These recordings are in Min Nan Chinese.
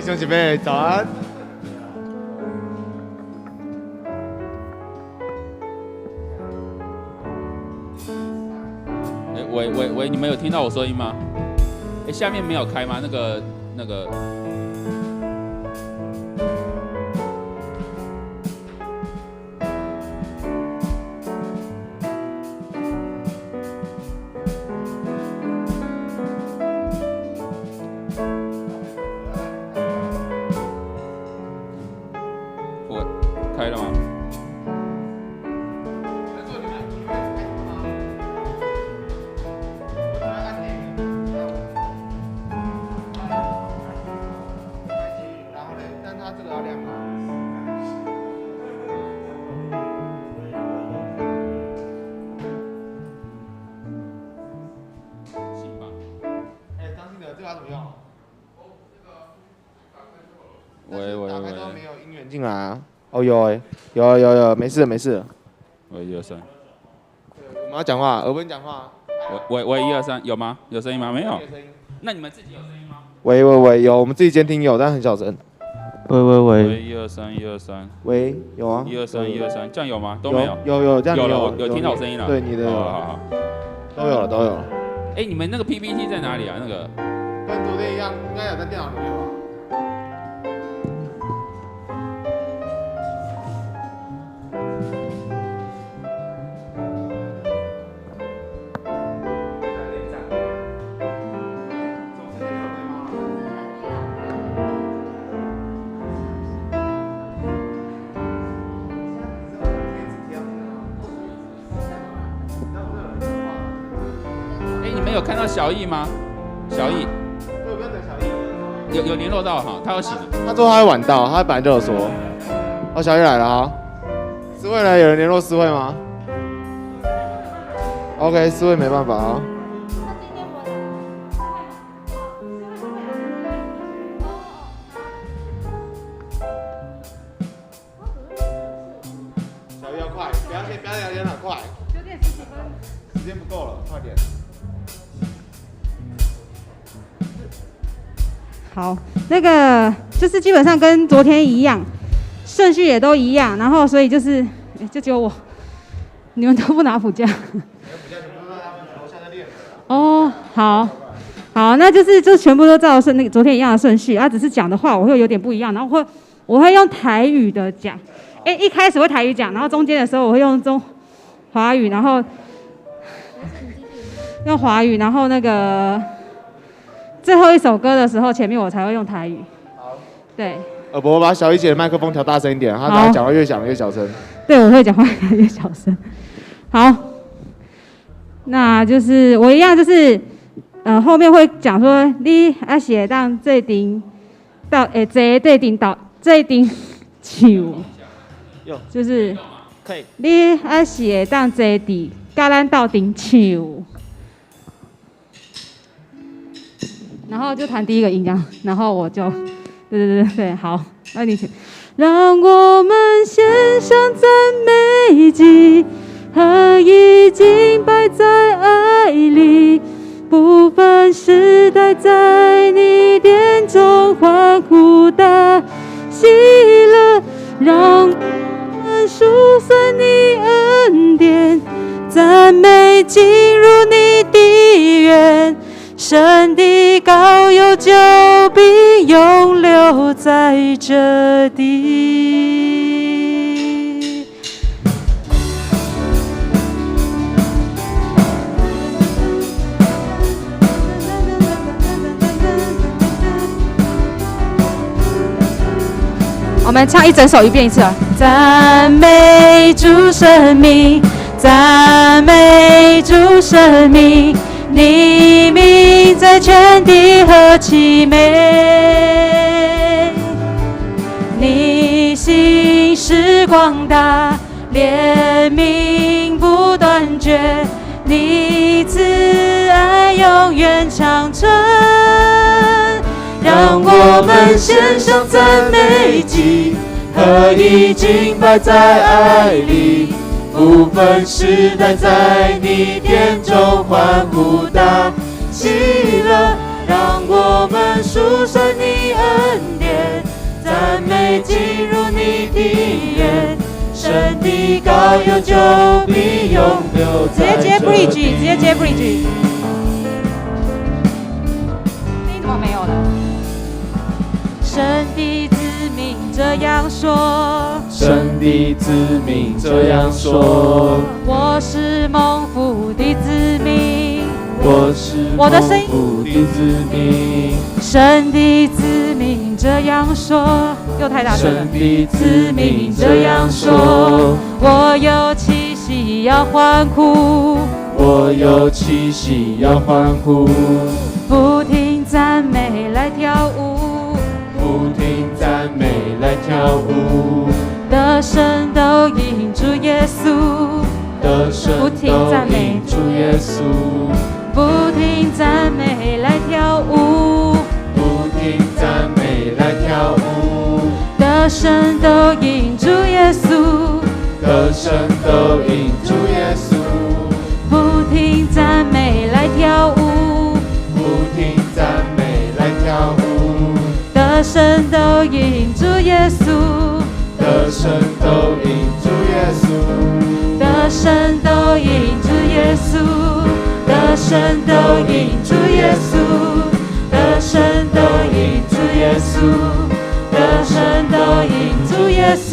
兄姐妹，早安。欸，喂喂喂，你們有聽到我聲音嗎？欸，下面沒有開嗎？那個。我開了嗎？然後嘞，但他這個要亮嗎？行吧。哎，張信德，這個要怎麼用？喂喂打開都喂，沒有音源進來啊。哦，有哎，有有有，沒事沒事。喂，一二三，我們要講話，爾文講話。喂喂喂，一二三，有嗎？有聲音嗎？沒有。那你們自己有聲音嗎？喂喂喂，有，我們自己監聽有，但很小聲。喂喂喂，喂，一二三，一二三，喂，有啊。一二三，一二三，這樣有嗎？都沒有。有有這樣有了，有我有聽到聲音了。對，你的有好好好。都有了都有了。哎，你們那個 PPT 在哪裡啊？那個跟昨天一樣，應該有在電腦裡面吧？哎，你們有看到小易嗎？小易對，不要等小易。有聯絡到哈，他有醒了。他說他會晚到，他本來就有說。哦，小易來了啊！思慧呢？有人聯絡思慧嗎？OK，思慧沒辦法啊。小易要快，不要先不要聊天了，快！ 9點十幾分。時間不夠了，快點。好，那個就是基本上跟昨天一樣，順序也都一樣，然後所以就是，就只有我，你們都不拿譜架。哦，好，好，那就是就全部都照順那個昨天一樣的順序，啊，只是講的話我會有點不一樣，然後我會用台語的講，欸，一開始會台語講，然後中間的時候我會用中華語，然後用華語，然後那個。最後一首歌的時候，前面我才會用台語。好。對。我把小易姐的麥克風調大聲一點，她等下講話越講越小聲。對，我會講話越來越小聲。好，那就是我一樣，就是後面會講說，你抑是會當做陣到會坐做陣到做陣唱，就是可以。你抑是會當坐佇佮咱鬥陣唱。然後就彈第一個音這樣，然後我就，對對對對，好，那你請。讓我們獻上讚美祭，合一敬拜在愛裡，不分時代，在你殿中歡呼大喜樂，讓我們數算你恩典，讚美進入你的園。神的膏油就必永留在這地。我們唱一整首，一遍一次啊！讚美主聖名，讚美主聖名。你名在全地何其美，你心事廣大，憐憫不斷絕，你慈愛永遠長存。讓我們獻上讚美祭，合一敬拜在愛裡。不分時代，在你殿中歡呼大喜樂，讓我們數算你恩典，進入你的眼，神的膏油就必永留在直接接這 bridge，地。直接接 bridge。聲音怎麼沒有了？神的子民這樣說：神的子民這樣說：我是蒙福的子民。我是我的聲音蒙福的子民。神的子民這樣說，又太大聲了。神的子民這樣說：我有氣息要歡呼，我有氣息要歡呼，不停讚美來跳舞，不停讚美來跳舞，得勝都因主耶穌，得勝不停都讚美因主耶穌，不停讚美來跳舞，不停讚美來跳舞，得勝都因主耶穌，得勝都因主耶穌，不停讚美來跳舞，不停讚美來跳舞，得勝都因主耶穌，得勝都因主耶穌，得勝都因主耶穌，得勝都因主耶穌，得勝都因主耶穌，得勝都因主耶穌。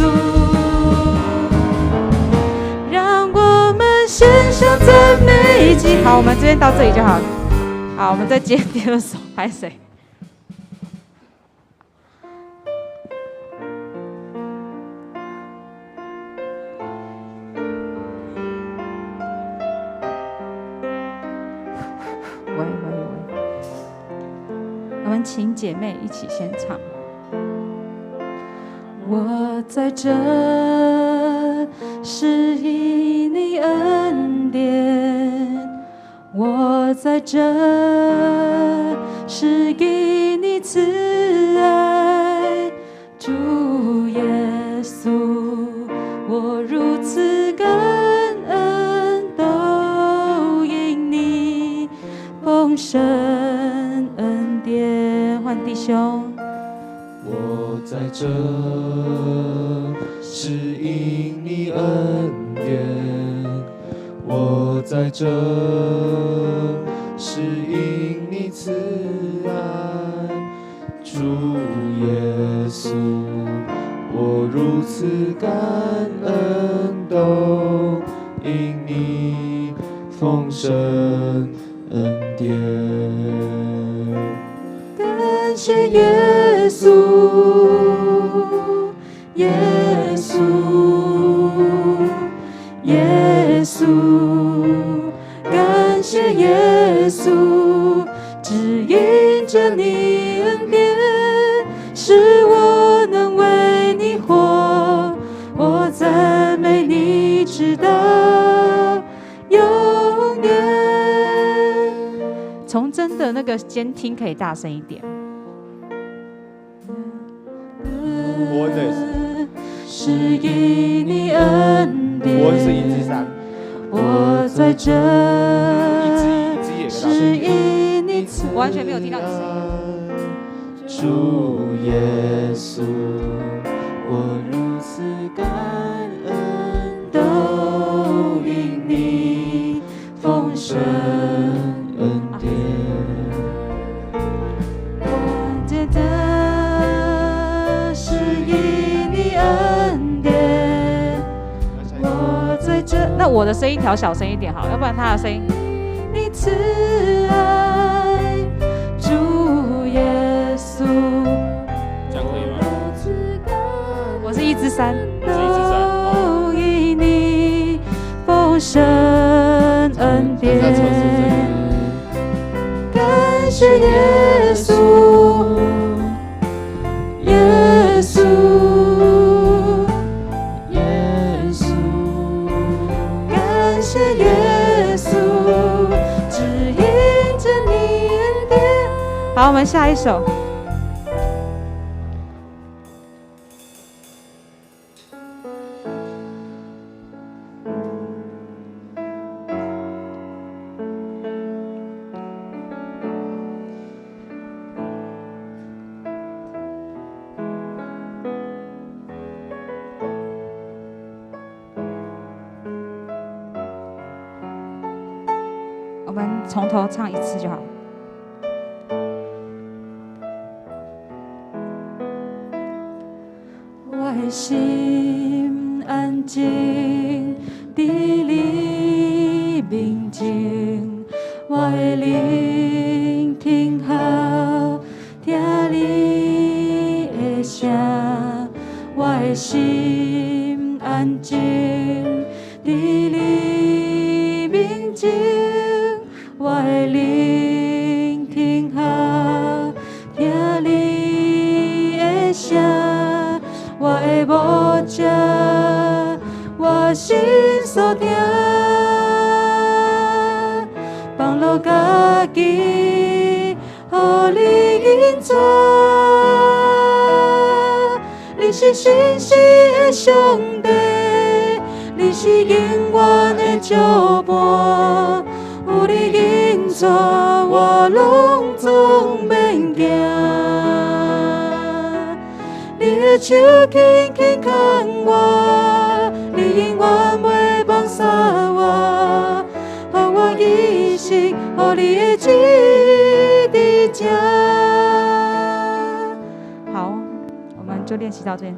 讓我們獻上讚美祭。好，我們這邊到這裡就好。好，我們再接第二首，還是誰？喂喂喂，我們請姐妹一起先唱。我在這是因你恩典，我在這是因你慈愛，主耶穌，我如此感恩，都因你豐盛恩典。換弟兄。我在這是因你恩典，我在這是因你慈愛，主耶穌，我如此感恩，都因你豐盛恩典。感謝耶穌，耶穌，耶穌，感謝耶穌，只因著你恩典，使我能為你活，我讚美你直到永遠。從真的那個監聽可以大聲一點。我這也是，是因你恩典，我是1之3，我在這一之一，一之一也可以大聲是一點。因你慈，完全沒有聽到你聲音。主耶穌，我如此感恩，都因你豐盛恩典。我覺得是因你恩典，我在這。那我的聲音調小聲一點好，要不然他的聲音。你慈愛，主耶穌，這樣可以嗎？我是1之3，是1之3哦。都因你豐盛恩典。在測試這個。感謝耶穌，耶穌，耶穌，感謝耶穌，只因著你恩典。好，我們下一首。從頭唱一次就好。我的心安靜，佇你面前，我的靈聽候，聽你的聲，我的心安靜，佇你面前，我的靈聽候，聽你的聲，我的牧者，我心所疼，放落家己，予你引導。你是信實的上帝，你是永遠的石伴，有你引導，我攏總免驚。你的手輕輕牽我，你永遠袂放捨我，予我一生予你的旨佇這。好，我們就練習到這邊。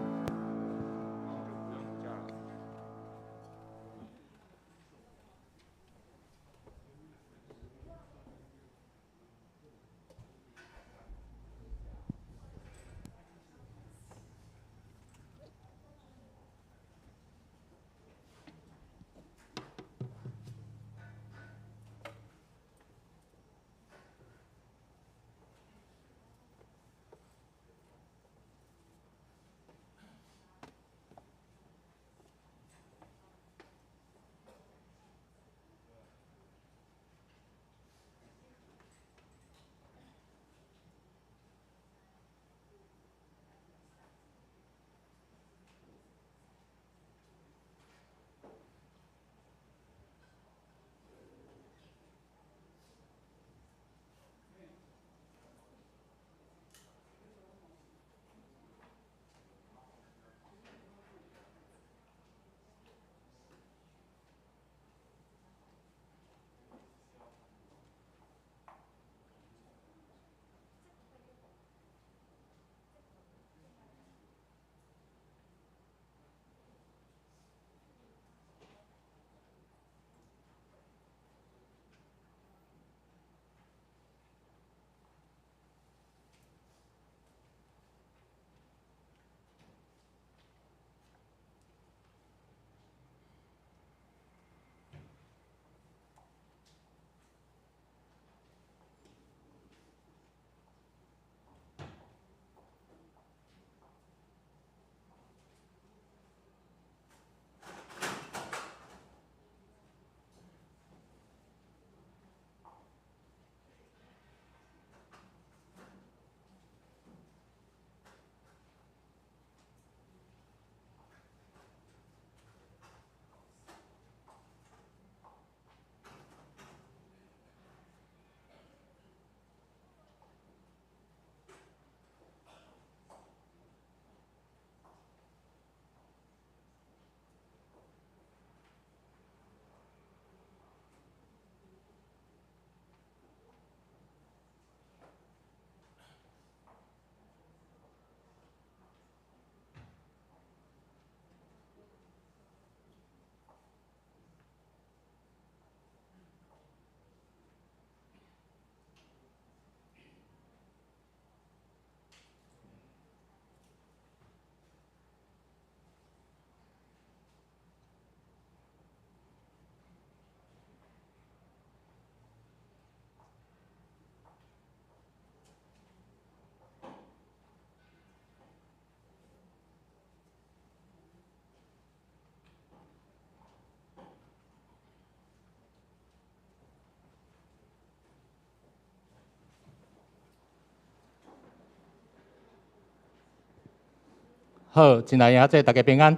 好，親愛的兄弟，大家平安。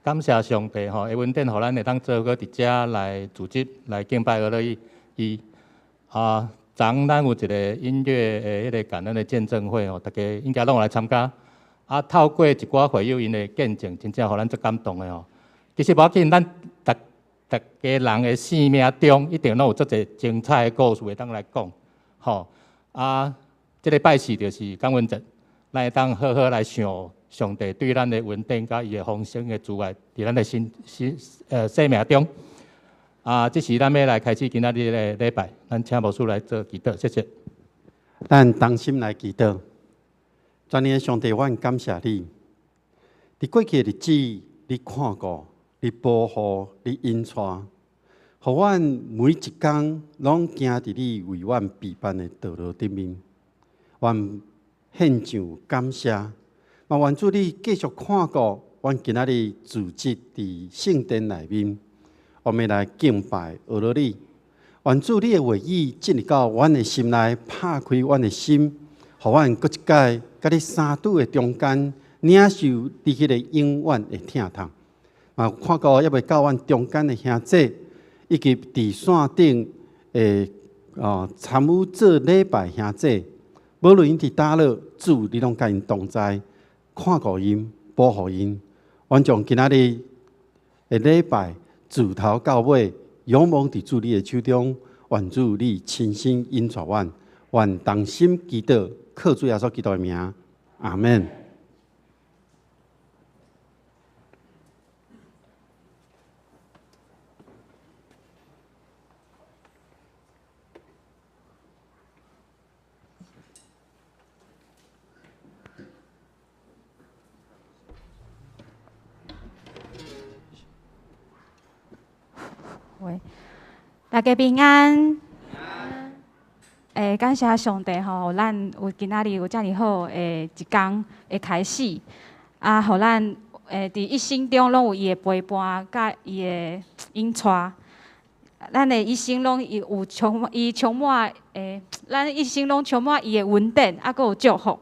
感謝上帝吼，的恩典，予咱會當做伙佇遮來組織來敬拜阿樂伊。伊啊，昨昏咱有一個音樂的彼个感恩的見證會吼，大家應該攏有來參加。啊，透過一寡會友𪜶的見證，真正予咱足感動的吼。其實無要緊，咱逐逐家人的生命中，一定攏有足濟精彩的故事會當來講，吼啊！這個拜四就是感恩節，咱會當好好來想上帝對咱的恩典，佮伊的豐盛的慈愛，佇咱的心心生命中。啊，這時咱欲來開始今仔日的禮拜，咱請牧師來做祈禱，謝謝。咱同心來祈禱，全能的上帝，阮感謝你。佇過去的日子，你看顧、你保護、你引帶，予阮每一工攏行佇你為阮備辦的道路頂面。阮獻上感謝，嘛願主你繼續看顧阮今仔日組織佇聖殿內面，我們來敬拜阿羅你。願主你的話語進入到阮的心內，拍開阮的心，予阮閣一擺佮你相拄的中間，領受你彼個永遠的疼痛。嘛，看顧猶未到阮中間的兄弟，以及佇線頂的參與做禮拜兄弟，無論𪜶佇佗落，主你攏佮𪜶同在，看顧𪜶，保護𪜶。阮將今仔日的禮拜自頭到尾，仰望佇主你的手中，願主你親身引帶阮，願同心祈禱，靠主耶穌基督的名，阿們。喂，大家平安。感謝上帝吼，咱有今仔日有遮爾好的一天的開始，啊，予咱佇一生中攏有伊的陪伴，佮伊的引帶。咱的一生攏有充，伊充滿咱一生攏充滿伊的恩典，啊，閣有祝福。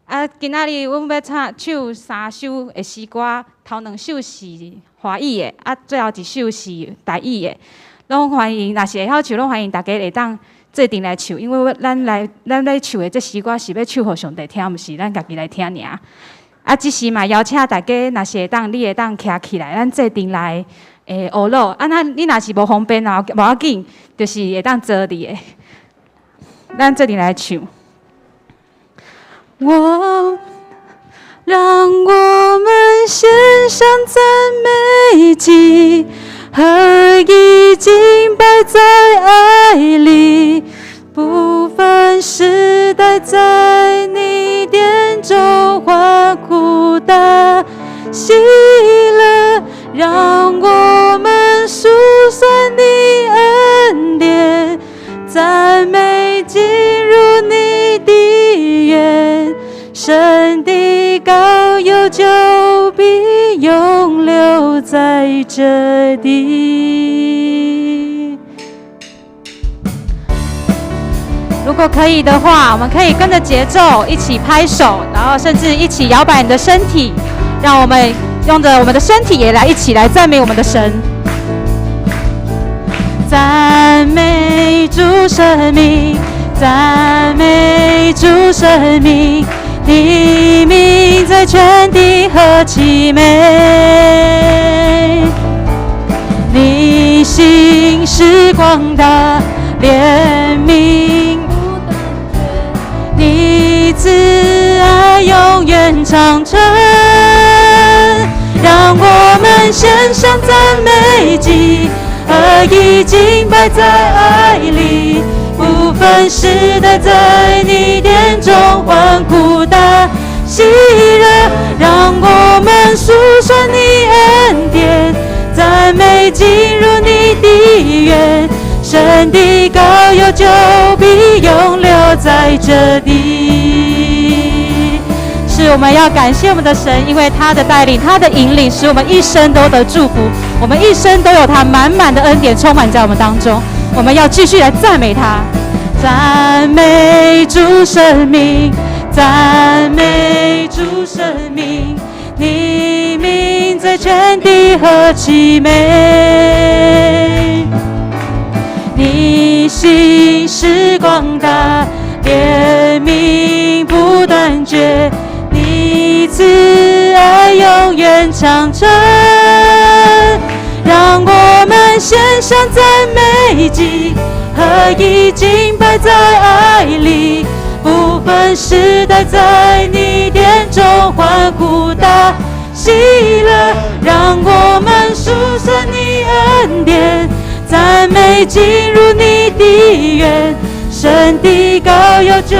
啊，今仔日阮欲唱唱三首的詩歌，頭兩首是華語的，啊，最後一首是台語的，攏歡迎，若是會曉唱，攏歡迎大家會當做陣來唱，因為咱咧唱的這詩歌是欲唱予上帝聽，毋是咱家己來聽爾。啊，這時嘛邀請大家，若是會當，你會當徛起來，咱做陣來學樂。啊，那你若是無方便啊，無要緊，就是會當坐佇的，咱做陣來唱。我讓我們獻上讚美祭，合一敬拜在愛裡，不分時代，在你殿中歡呼大喜樂，讓我們數算你恩典，讚美進入你的院，神的膏油就必永留在這地。如果可以的話，我們可以跟着節奏一起拍手，然後甚至一起搖擺你的身體，讓我們用着我們的身體也來一起來讚美我們的神。讚美主聖名，讚美主聖名，你名在全地何其美！你心事廣大，憐憫不斷絕，你慈愛永遠長存。讓我們獻上讚美祭，合一敬拜在愛裡，不分時代，在你殿中歡呼大喜樂，讓我們數算你恩典，讚美進入你的院，神的膏油就必永留在這地。是我們要感謝我們的神，因為他的帶領、他的引領，使我們一生都得祝福，我們一生都有他滿滿的恩典充滿在我們當中。我們要繼續來讚美他，讚美主聖名，讚美主聖名，你名在全地何其美！你心事廣大，憐憫不斷絕，你慈愛永遠長存。讓我們獻上讚美祭，合一敬拜在愛裡，不分世代，在你殿中歡呼大喜樂，讓我們數算你恩典，讚美進入你的院，神的膏油就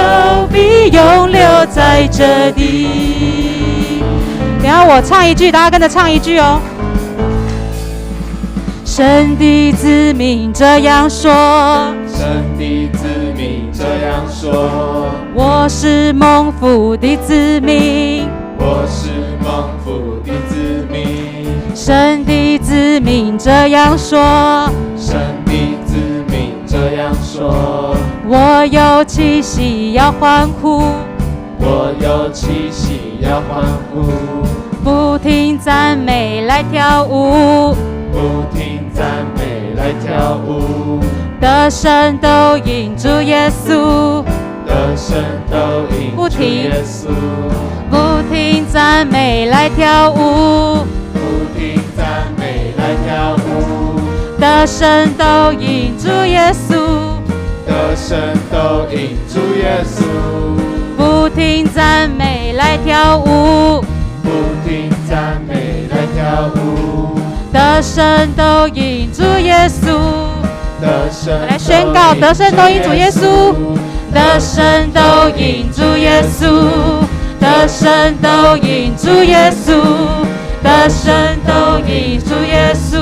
必永留在這地。等下我唱一句，大家跟着唱一句哦。神的子民這樣說：神的子民這樣說：我是蒙福的子民，我是蒙福的子民。神的子民這樣說：神的子民這樣說：我有氣息要歡呼，我有氣息要歡呼，不停讚美來跳舞，不停讚美來跳舞，得勝都因主耶穌，得勝都因主耶穌，不停讚美來跳舞，不停讚美來跳舞，得勝都因主耶穌，得勝都因主耶穌，不停讚美來跳舞，不停讚美來跳舞，得勝都因主耶穌，得勝來宣告得勝都因主耶穌，得勝都因主耶穌，得勝都因主耶穌，得勝都因主耶穌，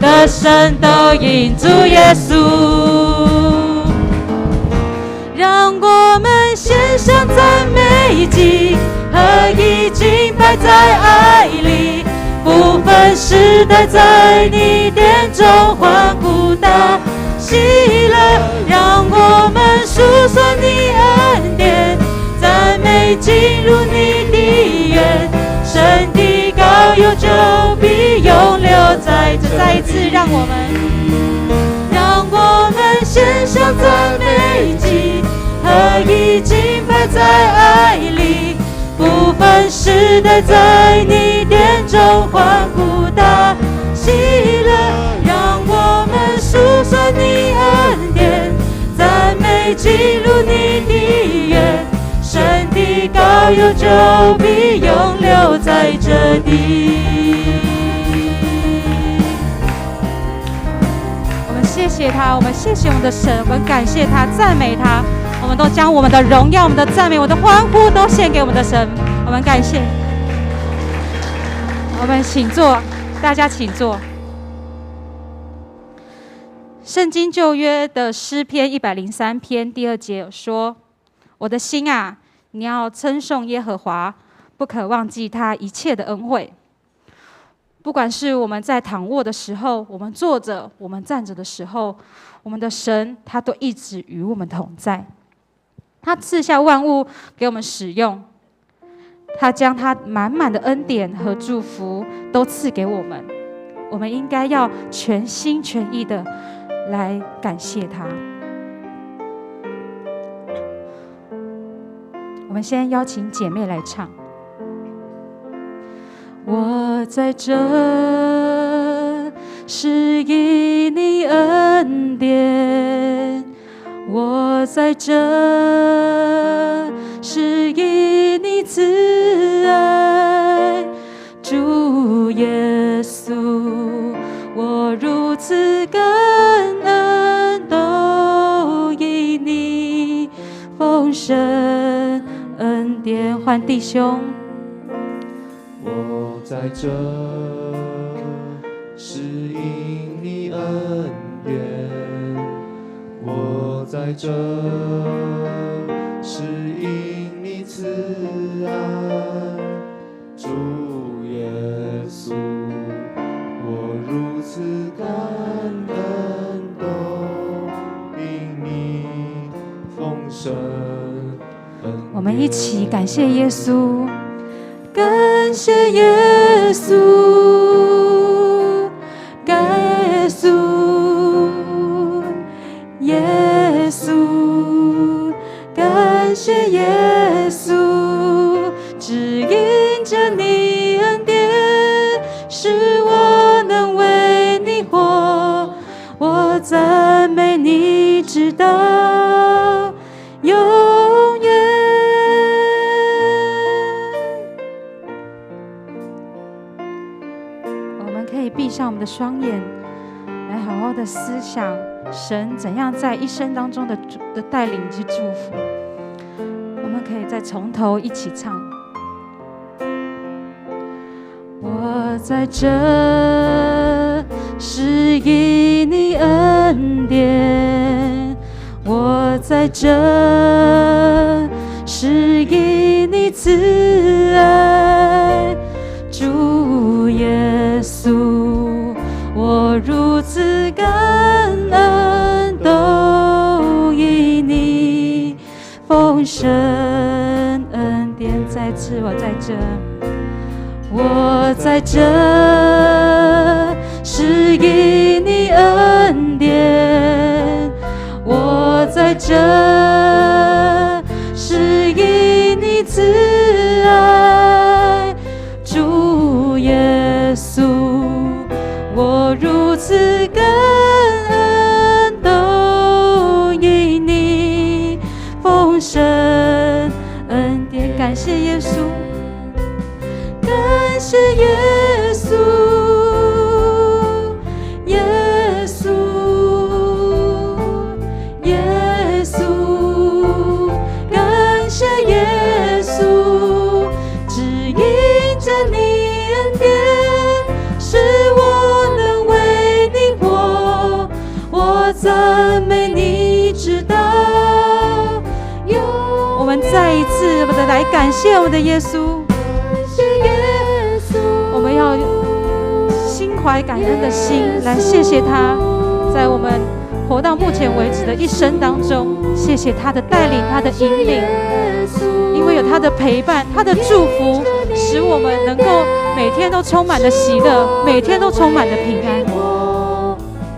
得勝都因主耶穌。讓我們獻上讚美祭，合一敬拜在愛裡，不分世代，在你殿中歡呼大喜樂，讓我們數算你恩典，讚美進入你的院，神的膏油就必永留在這。再一次，讓我們獻上讚美祭，合一敬拜在愛裡，不分世代，在你殿中歡呼大喜樂，讓我們數算你恩典，讚美進入你的院，神的膏油就必永留在這地。我們謝謝他，我們謝謝我們的神，我們感謝他，讚美他。我們都將我們的榮耀、我們的讚美、我們的歡呼都獻給我們的神。我們感謝。我們請坐，大家請坐。聖經舊約的詩篇103篇第2節有說：“我的心啊，你要稱頌耶和華，不可忘記他一切的恩惠。”不管是我們在躺臥的時候，我們坐着，我們站着的時候，我們的神他都一直與我們同在。他賜下萬物給我們使用，他將他滿滿的恩典和祝福都賜給我們，我們應該要全心全意的來感謝他。我們先邀請姐妹來唱。我在這是因你恩典，我在這是因你慈愛，主耶穌，我如此感恩，都因你豐盛恩典。換弟兄。我在這是因你恩典，我在這是因你慈愛，主耶穌，我如此感恩，都因你豐盛恩典。我們一起感謝耶穌。感謝耶穌，耶穌，耶穌，感謝耶穌，只因著你恩典，使我能為你活。讚美你，直到永遠。我們可以閉上我們的雙眼，來好好的思想神怎樣在一生當中的帶領及祝福。我們可以再從頭一起唱。我在這是因你恩典，我在這是因你慈愛，主耶穌，我如此感恩，都因你豐盛恩典。再次，我在這。我在這是因你恩典，我在這是因你慈愛，主耶穌，我如此感恩，都因你豐盛恩典。感謝耶穌。感謝耶穌，耶穌，耶穌，感謝耶穌，只因著你恩典，使我能為你活，我讚美你直到永。我們再一次的來感謝我們的耶穌。我們要心懷感恩的心來謝謝他，在我們活到目前為止的一生當中，謝謝他的帶領，他的引領，因為有他的陪伴，他的祝福，使我們能夠每天都充滿了喜樂，每天都充滿了平安。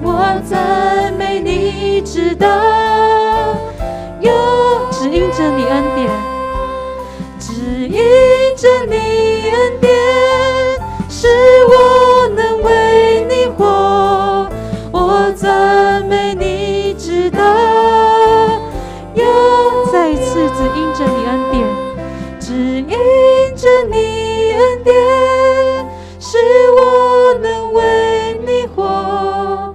我讚美你，直到永，只因著你恩典，只因著你恩典，使我能為你活，我讚美你直到永。再一次，只因著你恩典，只因著你恩典，使我能為你活，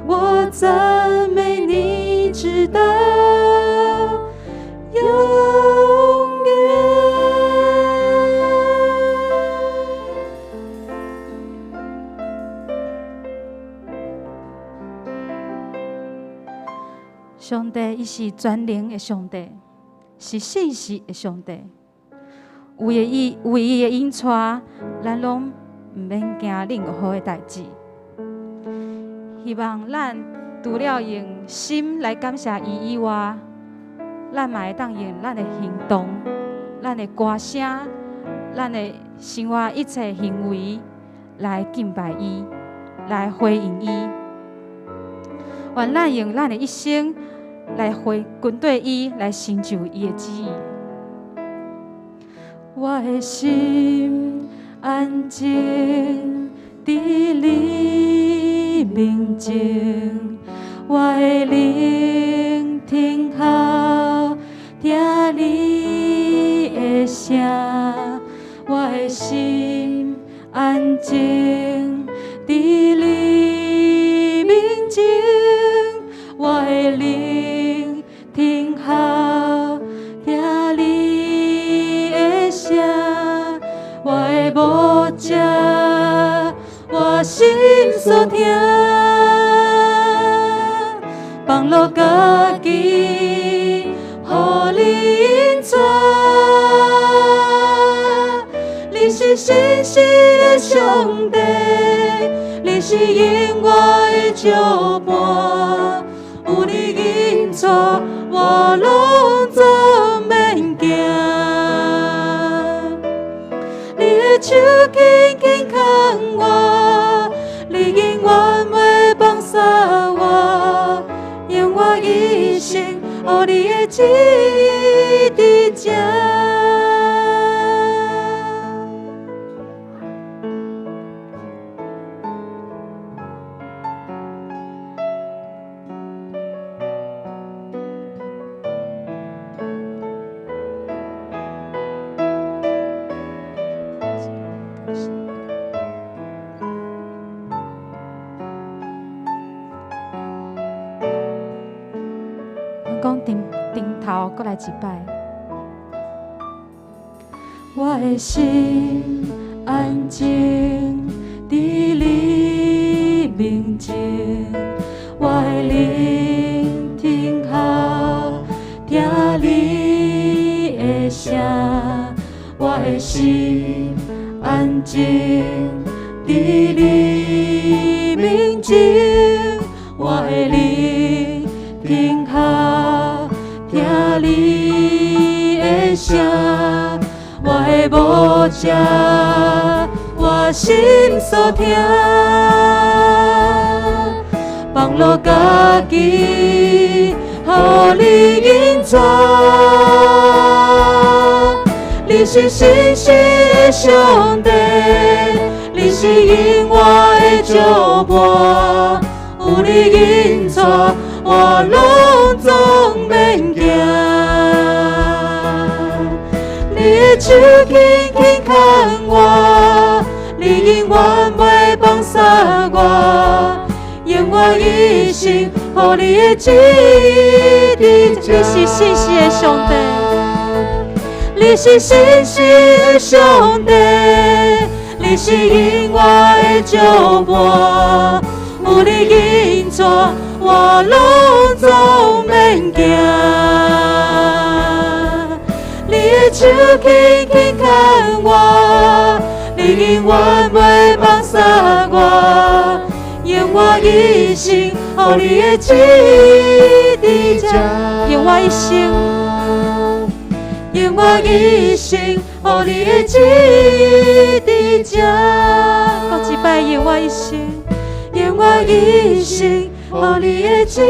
我讚美你直到永遠。上帝，伊是全能的上帝，是信實的上帝。有伊的引帶，咱攏毋免驚任何的代誌。希望咱除了用心來感謝伊以外，咱嘛會當用咱的行動、咱的歌聲、咱的生活一切行為來敬拜伊，來回應伊。願咱用咱的一生來回跟隨伊，來成就伊的旨意。我的心安靜佇你面前，我的靈聽候聽你的聲，我的心安靜佇你面前，我的靈聽候聽你的聲，我的牧者，我心所疼，放落家己，予你引帶。你是信實的上帝，你是永遠的石伴，有你引帶，我攏總免驚。你的手緊緊牽我，你永遠袂放捨我，用我一生予你的旨意佇這。閣來一擺。我的心安靜，佇你面前，我的靈停下，聽你的聲，我的心安靜，佇你面前，我的靈停下，聽你的聲。我的牧者，我心所疼，放落家己，予你引帶。你是信實的上帝，你是永活的石伴，有你引帶，我攏總免驚。你的手緊緊牽我，你永遠袂放捨我，用我一生予你的旨意佇這。你是信實的上帝，你是信實的上帝，你是永活的石伴，有你引帶，我攏總免驚。你的手緊緊牽我，你永遠袂放捨我，用我一生予你的旨意佇這，用我一生，用我一生予你的旨意佇這，閣一擺用我一生，用我一生予你的旨意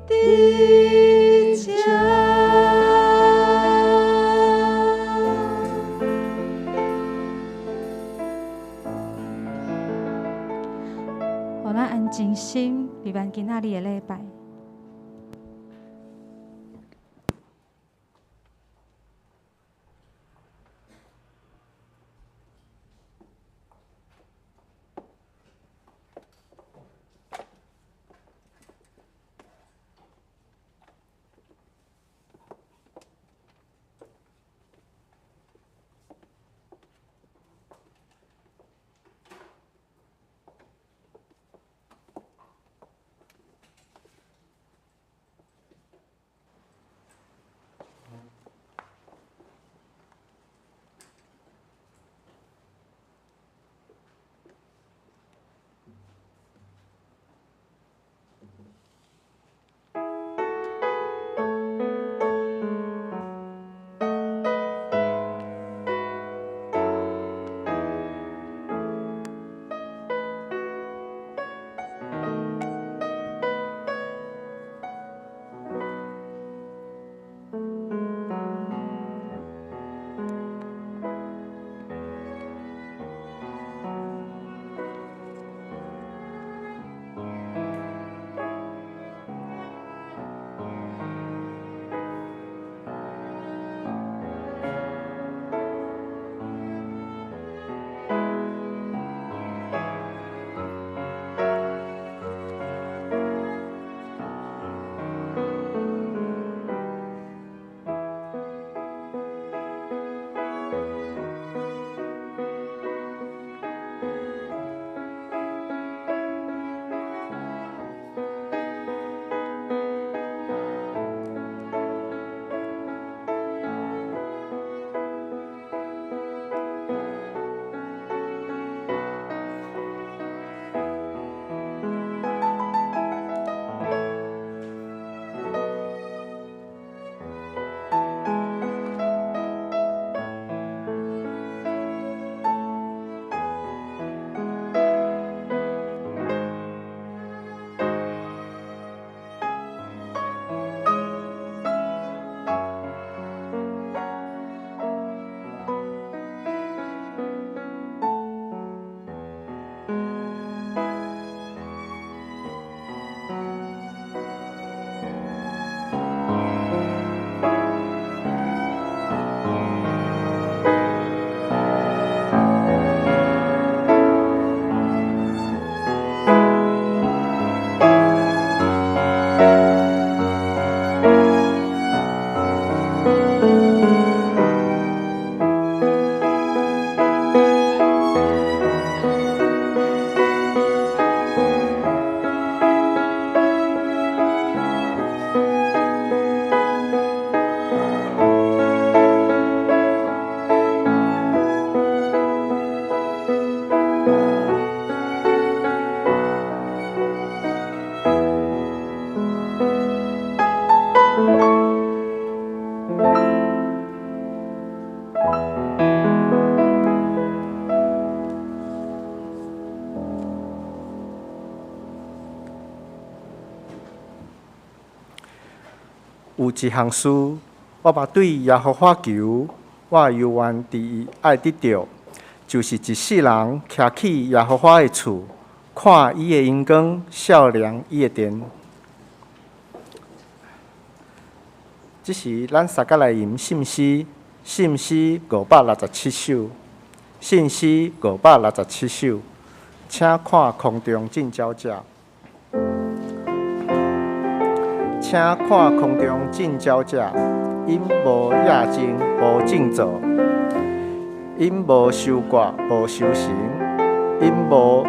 佇這。予咱安靜心，預辦今仔日的禮拜。有一項事，我嘛對耶和華求，我猶原佇伊愛得著，就是一世人徛去耶和華的厝，看伊的榮光，數量伊的殿。這時，咱三個來吟聖詩，聖詩567首，聖詩567首，請看空中進鳥者。請看空中進鳥者，𪜶無野種，無種作，𪜶無收割，無收成，𪜶無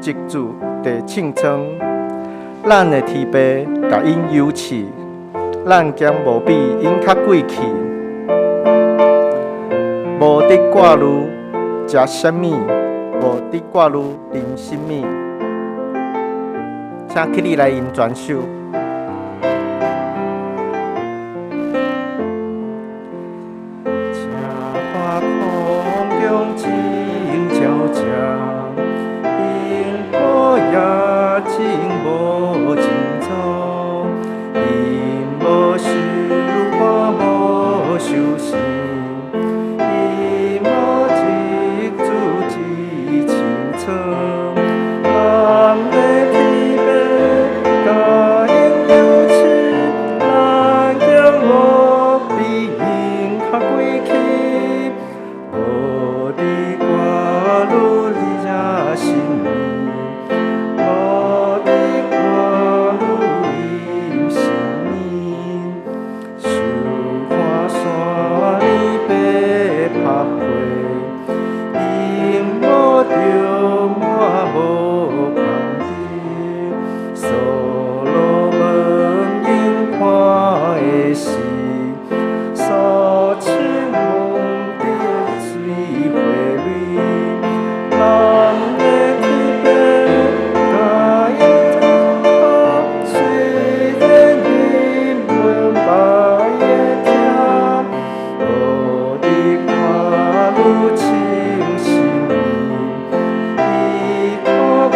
積聚佇秤倉。咱的天父共𪜶養飼，咱敢無比𪜶較貴氣？無得掛慮食啥物，無得掛慮啉啥物。請起立來吟全首。請看空中進鳥者，𪜶無野種，無種作，𪜶無收割，無收成，𪜶無積聚佇秤倉。咱的天父共𪜶養飼，咱敢無比𪜶較貴氣？無佇掛慮食啥物，無佇掛慮飲啥物，想看山裡白拍花，𪜶無著滿無空織，所羅門𪜶看的是，所穿夢的水花蕊，咱的天父共𪜶這麼好，雖然你們捌會聽，無佇掛慮穿啥物，伊看顧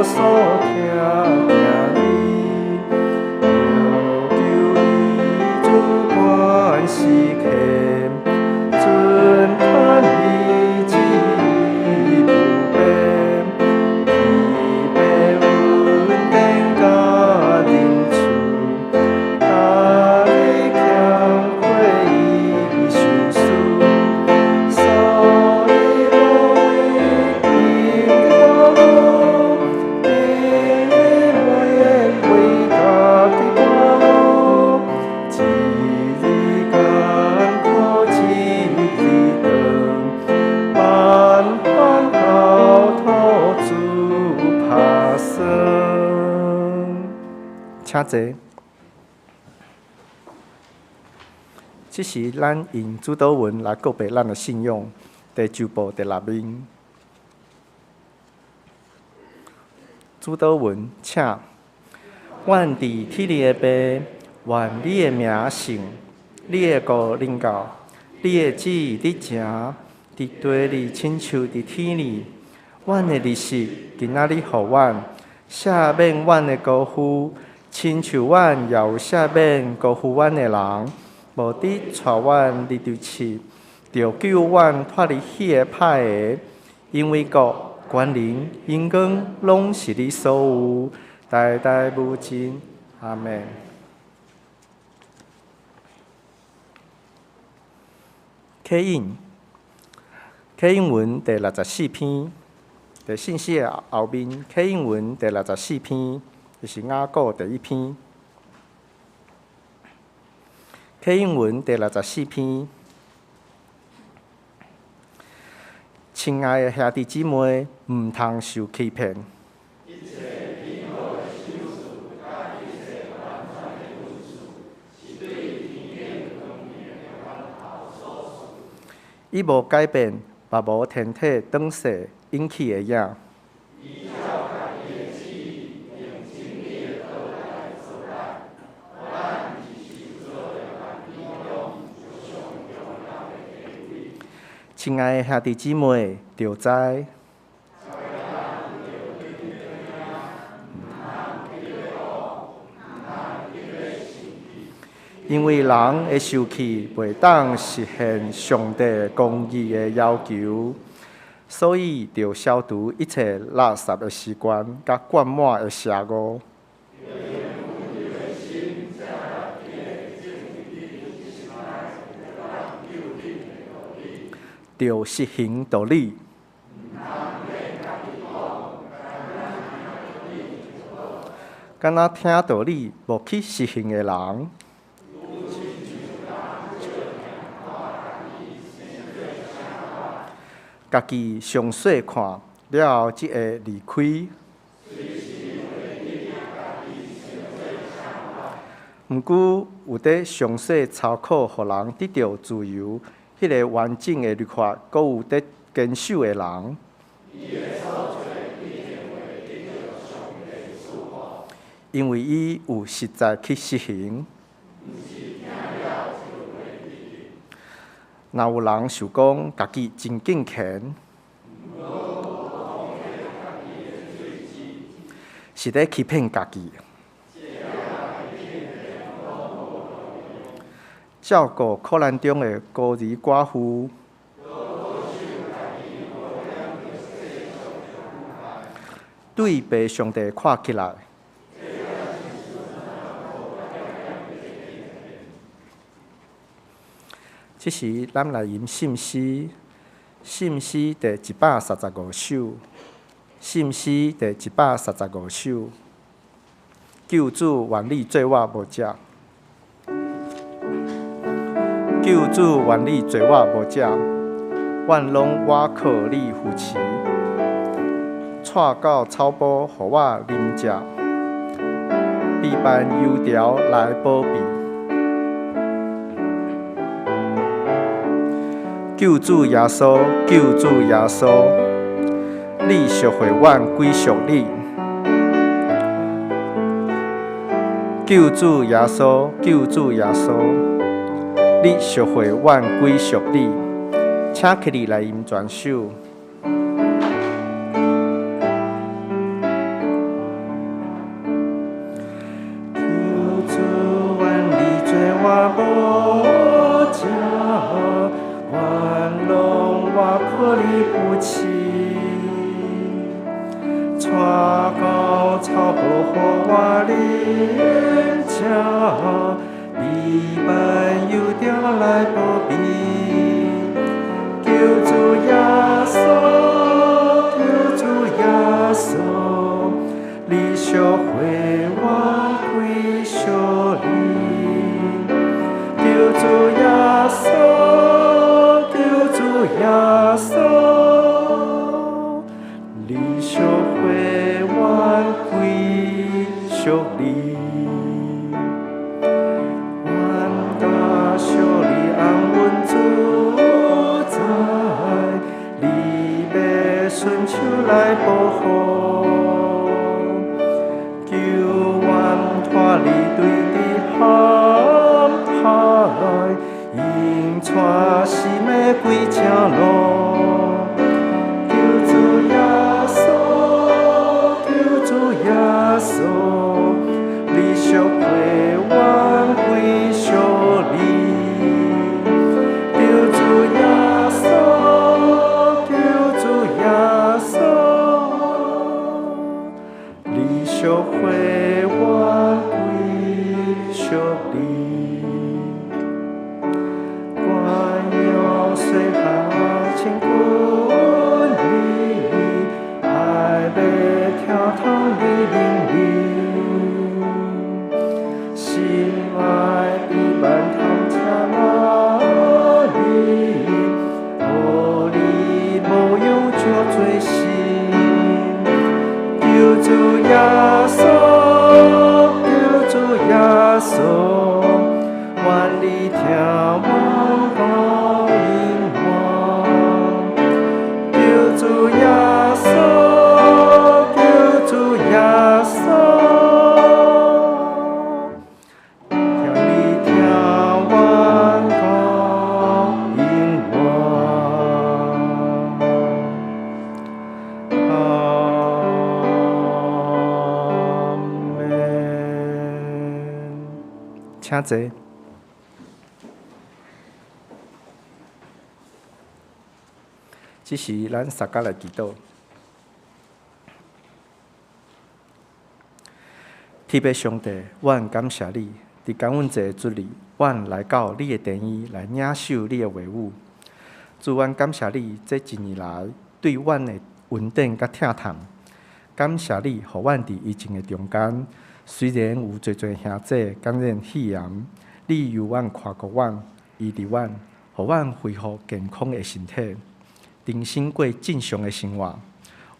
所疼疼你，著求伊主權時刻，尊嘆伊旨意不變，天父恩典佮仁慈，逐日欠虧伊受事，所以無為明日掛慮，明日莫為家己掛慮，一日艱苦一日長，萬般交託主拍算。請坐。這時，咱用主禱文來告白咱的信仰。第九部第六面。主禱文，請。阮佇天裡的父，願你的名聖，你的國臨到，你的旨意佇成，佇地裡親像佇天裡。阮的日食今仔日予阮，赦免阮的辜負，親像阮也有赦免辜負阮的人。無得帶阮入著試，著救阮脫離彼个歹的，因為國、權能、榮光，攏是你所有，代代無盡。阿們。啟應，啟應文第64篇，佇信息的後面，啟應文第64篇，就是雅歌第一篇。啟應文第64篇，親愛的兄弟姊妹，毋通受欺騙。伊無改變，嘛無天體轉世引起的影。親愛的兄弟姊妹，著知。因為人的受氣袂當實現上帝公義的要求，所以著消除一切垃圾的習慣，佮灌滿的邪惡。著實行道理。敢若聽道理無去實行的人，家己詳細看了後，才會離開。毋過有佇詳細查考，予人得著自由，彼个完整的律法，閣有佇堅守的人，因為伊有實在去實行。若有人想講家己真敬虔，是咧欺騙家己。照顧苦難中的孤兒寡婦，對父上帝看起來，這時咱來吟聖詩，聖詩第135首，聖詩第135首，救主願你做我無食。救主願你做我無食，阮攏倚靠你扶持，帶到草埔予我啉食，備辦油條來保庇。救主耶穌，救主耶穌，你贖回阮歸屬你。救主耶穌，救主耶穌，你贖回阮歸屬你。請起立來吟全首。求主願你做我無食，阮攏倚靠你扶持，帶到草埔予我啉食，備辦油條來保庇。救主耶穌，救主耶穌，你贖回我歸屬你。救主耶穌，救主耶穌，你贖回我歸屬你。願加上你安穩自在，你欲伸手來保護，救阮脫離對敵陷害，引帶死魔歸正路。救主耶穌，救主耶穌，你贖回阮歸屬你。救主耶穌，救主耶穌，你贖回阮歸屬你。願用細漢親近你，愛欲聽通你命令，心愛比萬通聽哪裡，予你無用做罪心。救主耶穌，救主耶穌，願你聽阮講應願。救主耶穌，救主耶穌，聽你聽阮講應願。請坐。這時，咱三家來祈禱。天父上帝，阮感謝你，佇感恩節的主日，阮來到你的殿宇來領受你的話語。主，阮感謝你，這一年來對阮的恩典佮疼痛。感謝你，予阮佇疫情的中間，雖然有濟濟兄弟感染肺炎，你猶阮看顧阮，醫治阮，予阮恢復健康的身體，重新過正常的生活。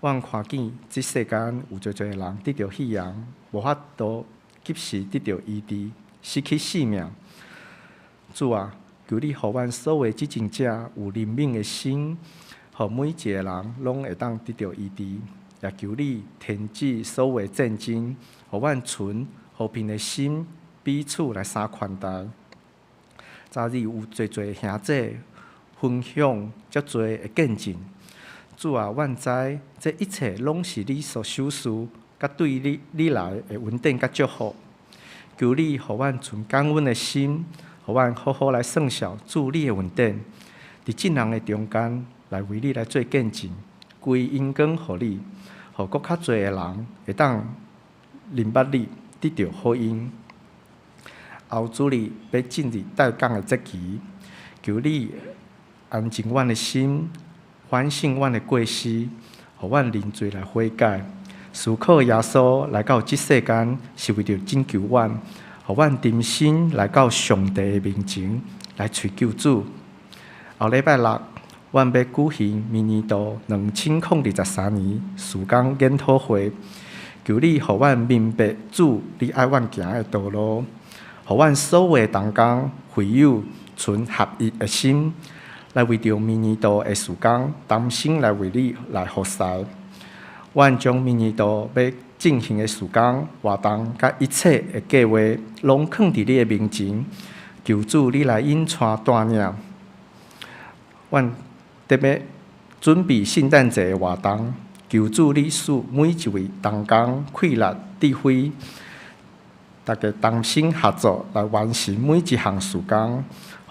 阮看見這世間有濟濟人得著肺炎，無法度及時得著醫治，失去性命。主啊，求你予阮所有執政者有憐憫的心，予每一個人攏會當得著醫治。也求你停止所有戰爭，予阮存和平的心，彼此來相寬待。昨日有濟濟兄弟分享遮濟的見證，主啊，阮知這一切攏是你所賞賜，佮對你來的恩典佮祝福。求你予阮存感恩的心，予阮好好來算數主你的恩典，佇眾人的中間來為你來做見證，歸榮光予你，予閣較濟的人會當認捌你，得著福音。後主日欲進入帶崗的節期，求你安靜阮的心，反省阮的過失，予阮認罪來悔改。思考耶穌來到這世間是為著拯救阮，予阮重新來到上帝的面前來尋求主。後禮拜六，阮欲舉行明年度2023年事工研討會，求你予阮明白主你愛阮行的道路，予阮所有的同工會友存合一的心，來為著明年度的事工同心來為你來服侍。阮將明年度欲進行的事工活動佮一切的計劃，攏囥佇你的面前，求主你來引帶帶領。阮特別準備聖誕節的活動，求主你賜每一位同工氣力、智慧，大家同心合作來完成每一項事工，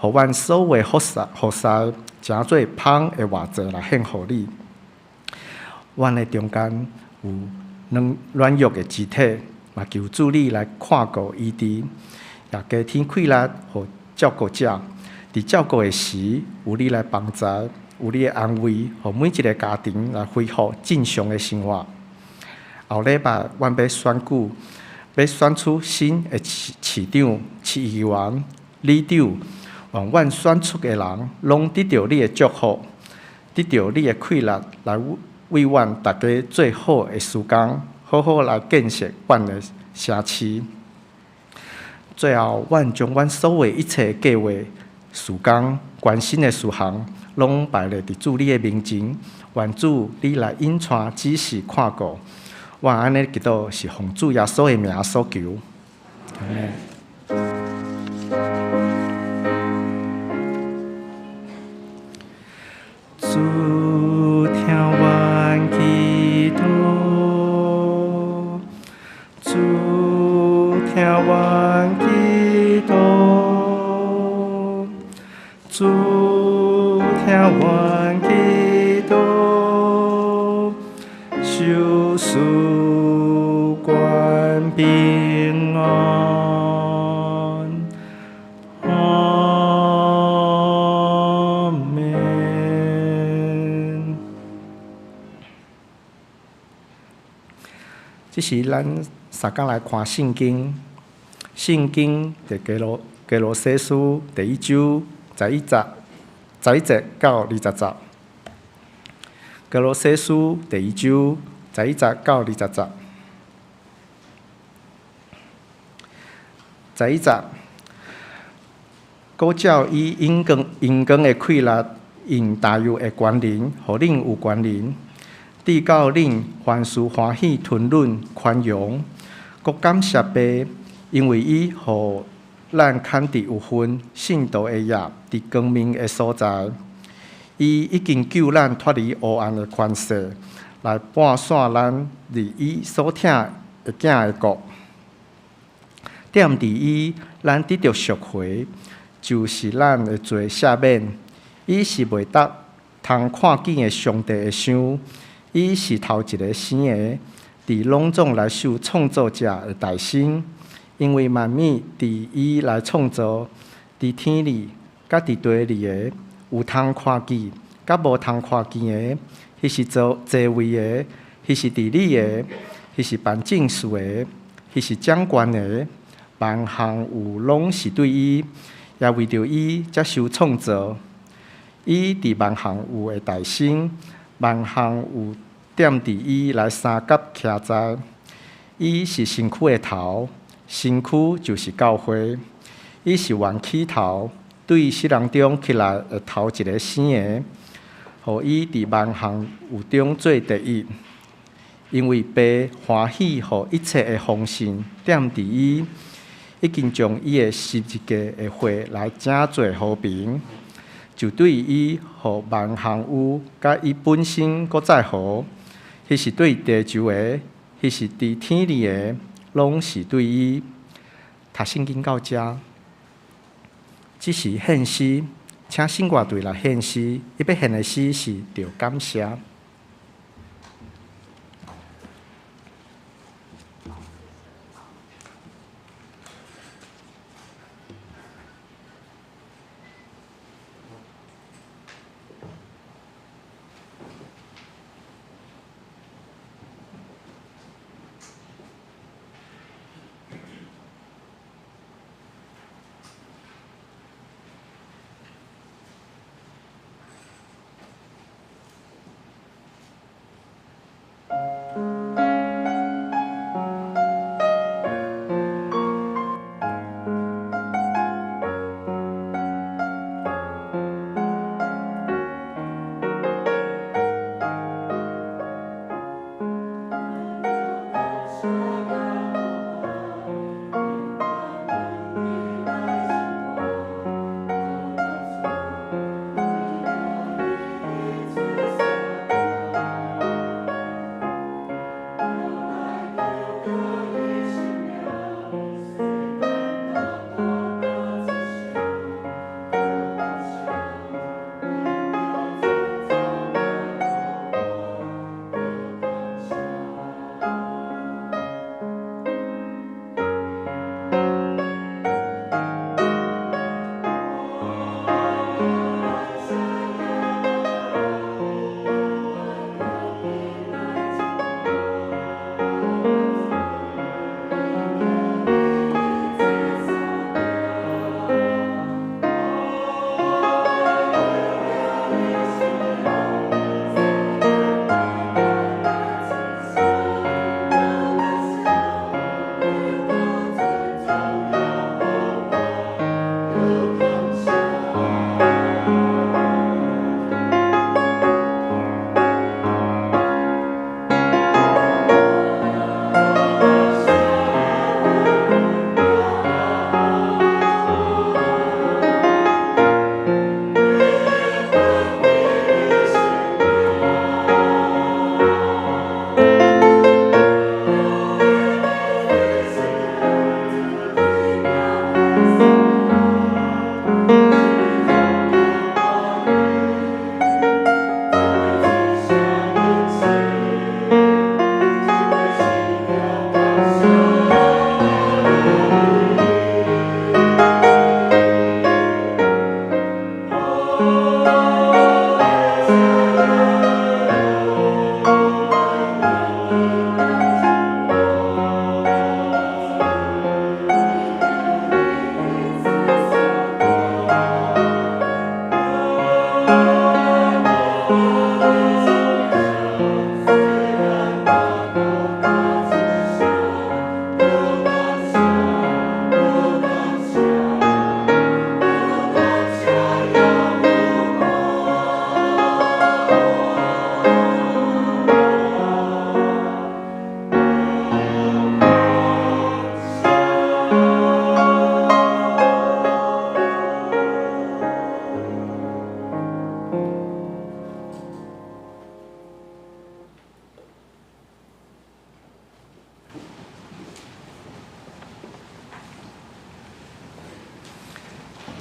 予阮所有的服侍，成做芳的活祭來獻予你。阮的中間有軟軟弱的肢體，嘛求主你來看顧醫治，也加添氣力予照顧者。佇照顧的時，有你來幫助，有你的安慰，予每一个家庭來恢復正常的生活。後禮拜，阮欲選舉，欲選出新的市長、市議員、里長，願阮選出的人，攏得著你的祝福，得著你的氣力，來為阮大家做好的事工，好好來建設阮的城市。最後，阮將阮所有一切計劃、事工、關心的事項，攏擺列佇主你的面前。願主你來引帶、指示、看顧。阮按呢祈禱是奉主耶穌的名所求。阿們。主聽阮祈禱，主聽阮祈禱，主聽阮祈禱，受賜願平安。阿們。這是咱三工來看聖經，聖經佇歌羅西書第一章11節到20節。歌羅西書第一章11節到20節。11節，閣照伊榮光的氣力，用大有的權能，予恁有權能，直到恁凡事歡喜、吞忍、寬容，閣感謝父，因為伊予咱牽佇有份聖徒的業，佇光明的所在。伊已經救咱脫離黑暗的權勢，來搬徙咱佇伊所疼的囝的國。踮佇伊，咱得著贖回，就是咱的罪赦免。伊是袂當通看見的上帝的像，伊是頭一个生的，佇攏總來受創造者的代身。因為萬物佇伊來創造，佇天裡佮佇地裡的，有通看見，佮無通看見的，彼是做座位的，彼是治理的，彼是辦政事的，彼是掌權的，萬項有攏是對伊，也為著伊才受創造。伊佇萬項有的代身，萬項有踮佇伊來相佮徛在。伊是身軀的頭，身軀就是教會。伊是原起頭，對死人中起來的頭一个生的，予伊佇萬項有中做第一。因為爸歡喜予一切的豐盛踮佇伊，已經將伊的十字架的血來成做和平，就對伊予萬項有佮伊本身閣再和，彼是對地球的，彼是佇天裡的，攏是對伊。讀聖經到遮，這時獻詩，請聖樂隊來獻詩。伊欲獻的詩是著感謝。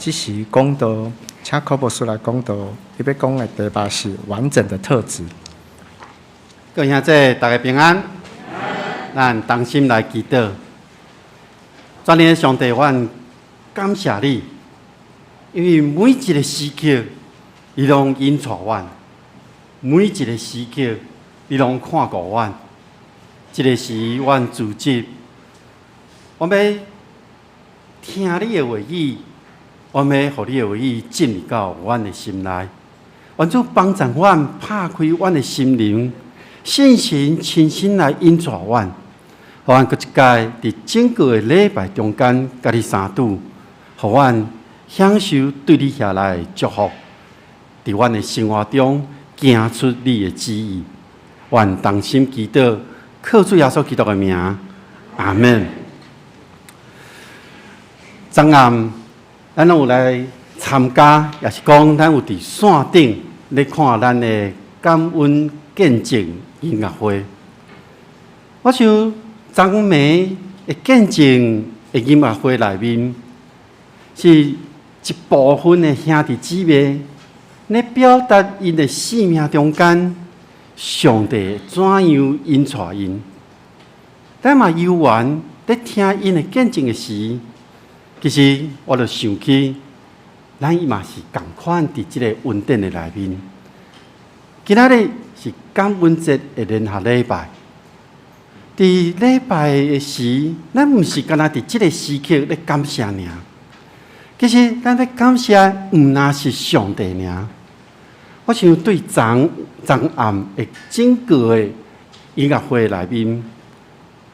這時講道，請柯牧師來講道，伊欲講的題目是完整的特質。各位兄弟，大家平安。咱同心來祈禱。全能的上帝，阮感謝你，因為每一個時刻，你攏引帶阮；每一個時刻，你攏看顧阮。這个時，阮聚集，阮欲聽你的話語，阮欲予你的話語進入到阮的心內。願主幫助阮，拍開阮的心靈，聖神親身來引帶阮，予阮閣一擺佇整個的禮拜中間，佮你相拄，予阮享受對你遐來的祝福，佇阮的生活中行出你的旨意。阮同心祈禱，靠主耶穌基督的名，阿門。昨暗咱攏有來參加，抑是講咱有佇線頂咧看咱的感恩見證音樂會。我想昨暝的見證的音樂會內面，是一部分的兄弟姊妹咧表達𪜶的生命中間，上帝怎樣引帶𪜶。咱嘛有緣咧聽𪜶的見證的時，其實我就想起，咱嘛是仝款佇這个恩典的內面。今仔日是感恩節的聯合禮拜。佇禮拜的時，咱毋是干焦佇這个時刻咧感謝爾。其實咱咧感謝，毋若是上帝爾。我想對昨昨暗的整個的音樂會內面，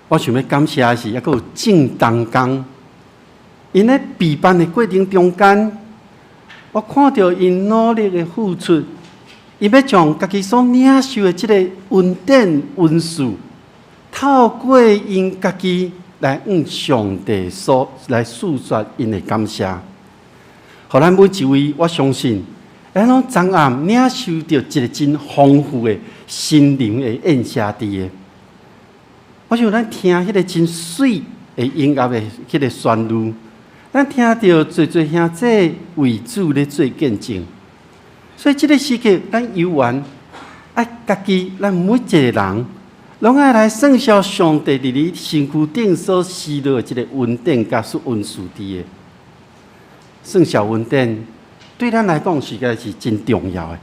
我想欲感謝的是，猶閣有鄭東剛。𪜶咧備辦的過程中間，我看著𪜶努力的付出，伊欲將家己所領受的這个恩典恩賜，透過𪜶家己來向上帝所來訴說𪜶的感謝。予咱每一位，我相信，咱攏昨暗領受著一个真豐富的心靈的宴席佇的。我想咱聽彼个真媠的音樂的彼个旋律，咱聽著濟濟兄弟為主咧做見證，所以這个時刻，咱猶原愛家己，咱每一个人，攏愛來算數上帝佇你身軀頂所施落的這个恩典佮恩賜佇的。算數恩典對咱來講，實在是真重要的，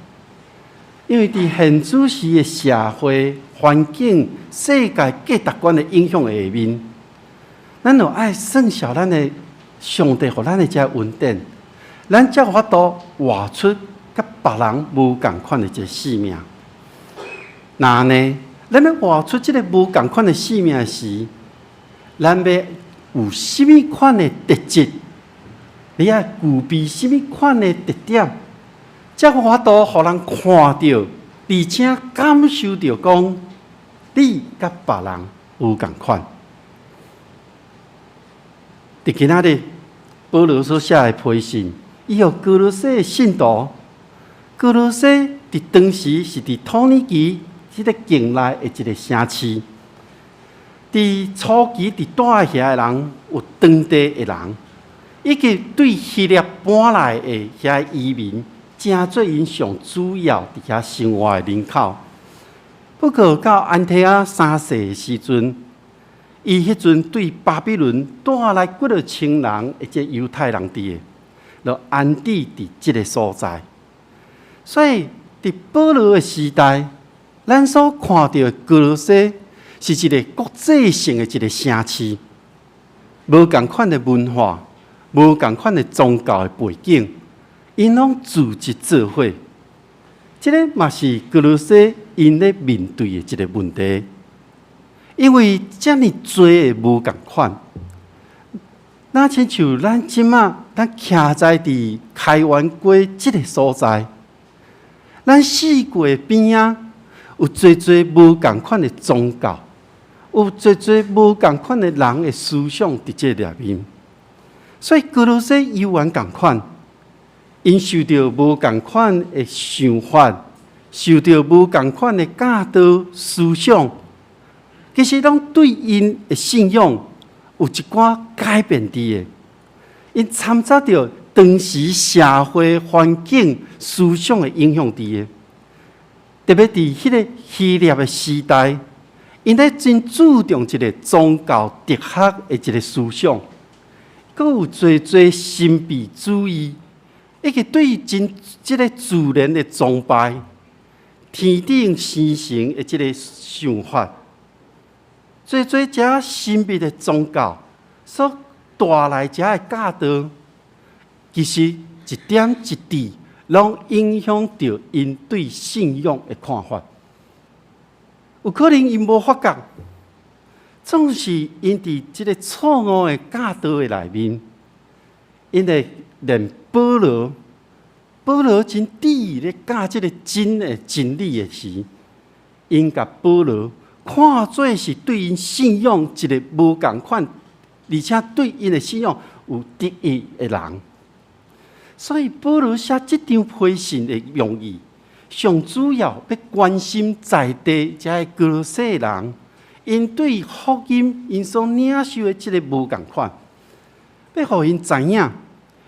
因為佇現此時的社會環境、世界價值觀的影響下面，咱就愛算數咱的上帝予咱的這恩典，咱才有法度活出佮別人無仝款的一个生命。若按呢，咱欲活出這个無仝款的生命時，咱欲有啥物款的特質？你愛具備啥物款的特點，才有法度予人看著，而且感受著講，你佮別人無仝款。佇今仔日，保羅所寫的批信，伊予歌羅西的信徒，歌羅西佇當時是佇土耳其這个境內的一个城市。佇初期佇住佇遐的人，有當地的人，以及對希臘搬來的遐移民，成做𪜶上主要佇遐生活的人口。不過到安提阿三世的時陣，伊彼陣對巴比倫帶來幾若千人的這猶太人佇的，就安置佇這个所在。所以佇保羅的時代，咱所看著的歌羅西是一个國際性的一个城市，無仝款的文化，無仝款的宗教的背景，𪜶攏聚集做伙。這个嘛是歌羅西𪜶咧面對的一个問題，因為遮爾濟的無仝款，若親像咱這馬咱徛在佇開元街這个所在，咱四界邊仔有濟濟無仝款的宗教，有濟濟無仝款的人的思想佇這內面，所以歌羅西猶原仝款，𪜶受著無仝款的想法，受著無仝款的教導思想，其實攏對𪜶的信仰有一寡改變佇的。𪜶摻雜著當當時社會環境思想的影響佇的。特別佇彼个希臘的時代，𪜶咧真注重一个宗教哲學的一个思想，閣有濟濟神秘主義，以及對真這个自然的崇拜、天頂星神的這个想法，濟濟遮神秘的宗教所帶來遮的教導，其實一點一滴攏影響著𪜶對信仰的看法。有可能𪜶無發覺，總是𪜶佇這个錯誤的教導的內面，𪜶會連保羅，保羅真致意咧教這个真的真理的時，𪜶共保羅看做是對𪜶信仰一个無仝款，而且對𪜶的信仰有敵意的人。所以保羅寫這張批信的用意，上主要欲關心在地遮的歌羅西人，𪜶對福音𪜶所領受的這个無仝款，欲予𪜶知影，𪜶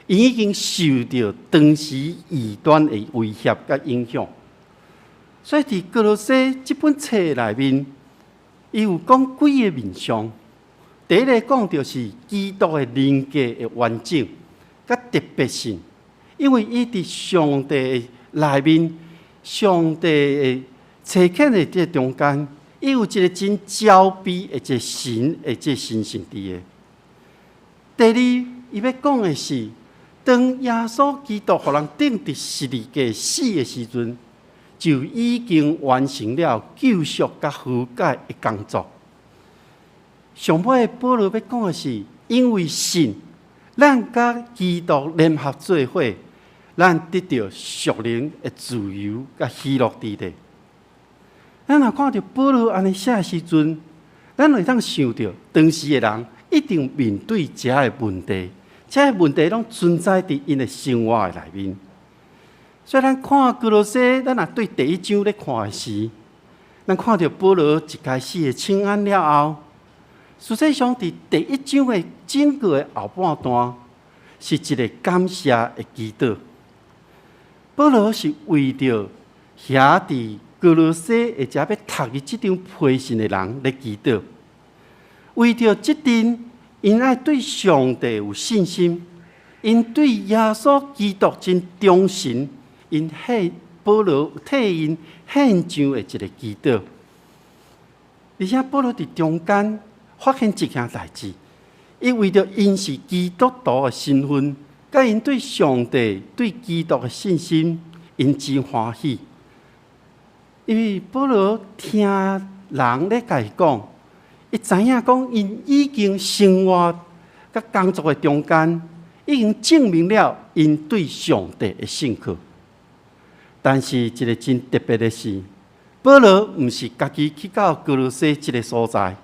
已經受著當時異端的威脅佮影響。所以佇歌羅西這本冊內面，伊有講幾个面向。第一个講著是基督的人格的完整佮特別性，因為伊佇上帝內面，上帝的差遣的這中間，伊有一个真焦備的一个神的這個神性佇的。第二，伊欲講的是，當耶穌基督予人釘佇十字架死的時陣，就已經完成了救贖佮和解的工作。上尾保羅欲講的是，因為信，咱佮基督聯合做伙，咱得著屬靈的自由佮喜樂佇咧。咱若看著保羅按呢寫的時陣，咱會當想著當時的人一定面對遮的問題，遮的問題攏存在佇𪜶的生活的內面。所以咱看歌羅西，咱若對第一章咧看的時，咱看著保羅一開始的請安了後，實際上佇第一章的整個的後半段，是一个感謝的祈禱。保羅是為著遐佇歌羅西或者欲讀伊這張批信的人咧祈禱，為著這陣𪜶愛對上帝有信心，𪜶對耶穌基督真忠誠，𪜶獻保羅替𪜶獻上的一个祈禱。而且保羅佇中間發現一件代誌，伊為著𪜶是基督徒的身份，佮𪜶對上帝、對基督的信心，𪜶真歡喜。因為保羅聽人咧共伊講，伊知影講𪜶已經生活佮工作的中間，已經證明了𪜶對上帝的信靠。但是一个真特別的是，保羅毋是家己去到歌羅西這个所在，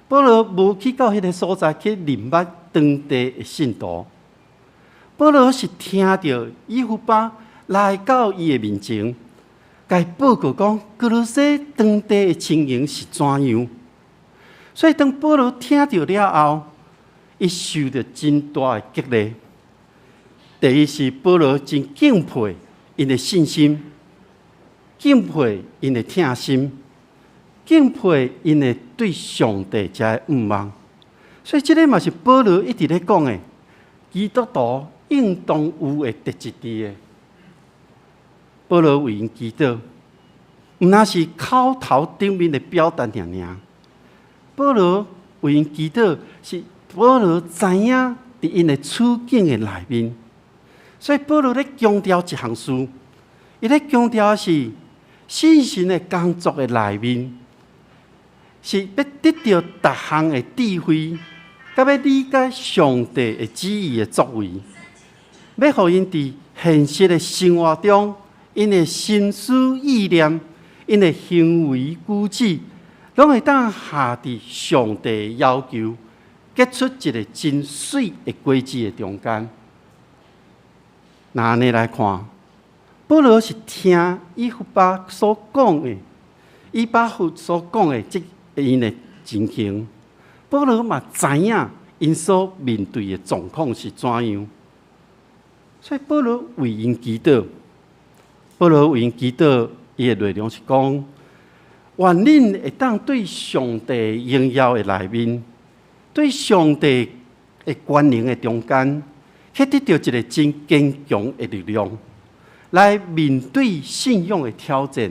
保羅無去到彼个所在去認捌當地的信徒。保羅是聽著以弗巴來到伊的面前，共伊報告講歌羅西當地的情形是怎樣。所以當保羅聽著了後，伊受著真大的激勵。第一是保羅真敬佩𪜶的信心，敬佩𪜶的疼心，敬佩𪜶的對上帝遮的向望。所以這个嘛是保羅一直咧講的，基督徒應當有的特質佇的。保羅為𪜶祈禱，毋但是口頭頂面的表達爾爾。保羅為𪜶祈禱，是保羅知影佇𪜶的處境的內面。所以保羅咧強調一項事，伊咧強調的是信心的工作的內面，是欲得著逐項的智慧，佮欲理解上帝的旨意的作為，欲予𪜶佇現實的生活中，𪜶的心思意念、𪜶的行為舉止，攏會當合佇上帝的要求，結出一个真媠的果子的中間。若按呢來看，保羅是聽以弗巴所講的，以巴弗所講的這𪜶的情形，保羅嘛知影𪜶所面對的狀況是怎樣。所以保羅為𪜶祈禱，保羅為𪜶祈禱，伊的內容是講：願恁會當對上帝榮耀的內面，對上帝的權能的中間，去得著一個真堅強的力量，來面對信仰的挑戰，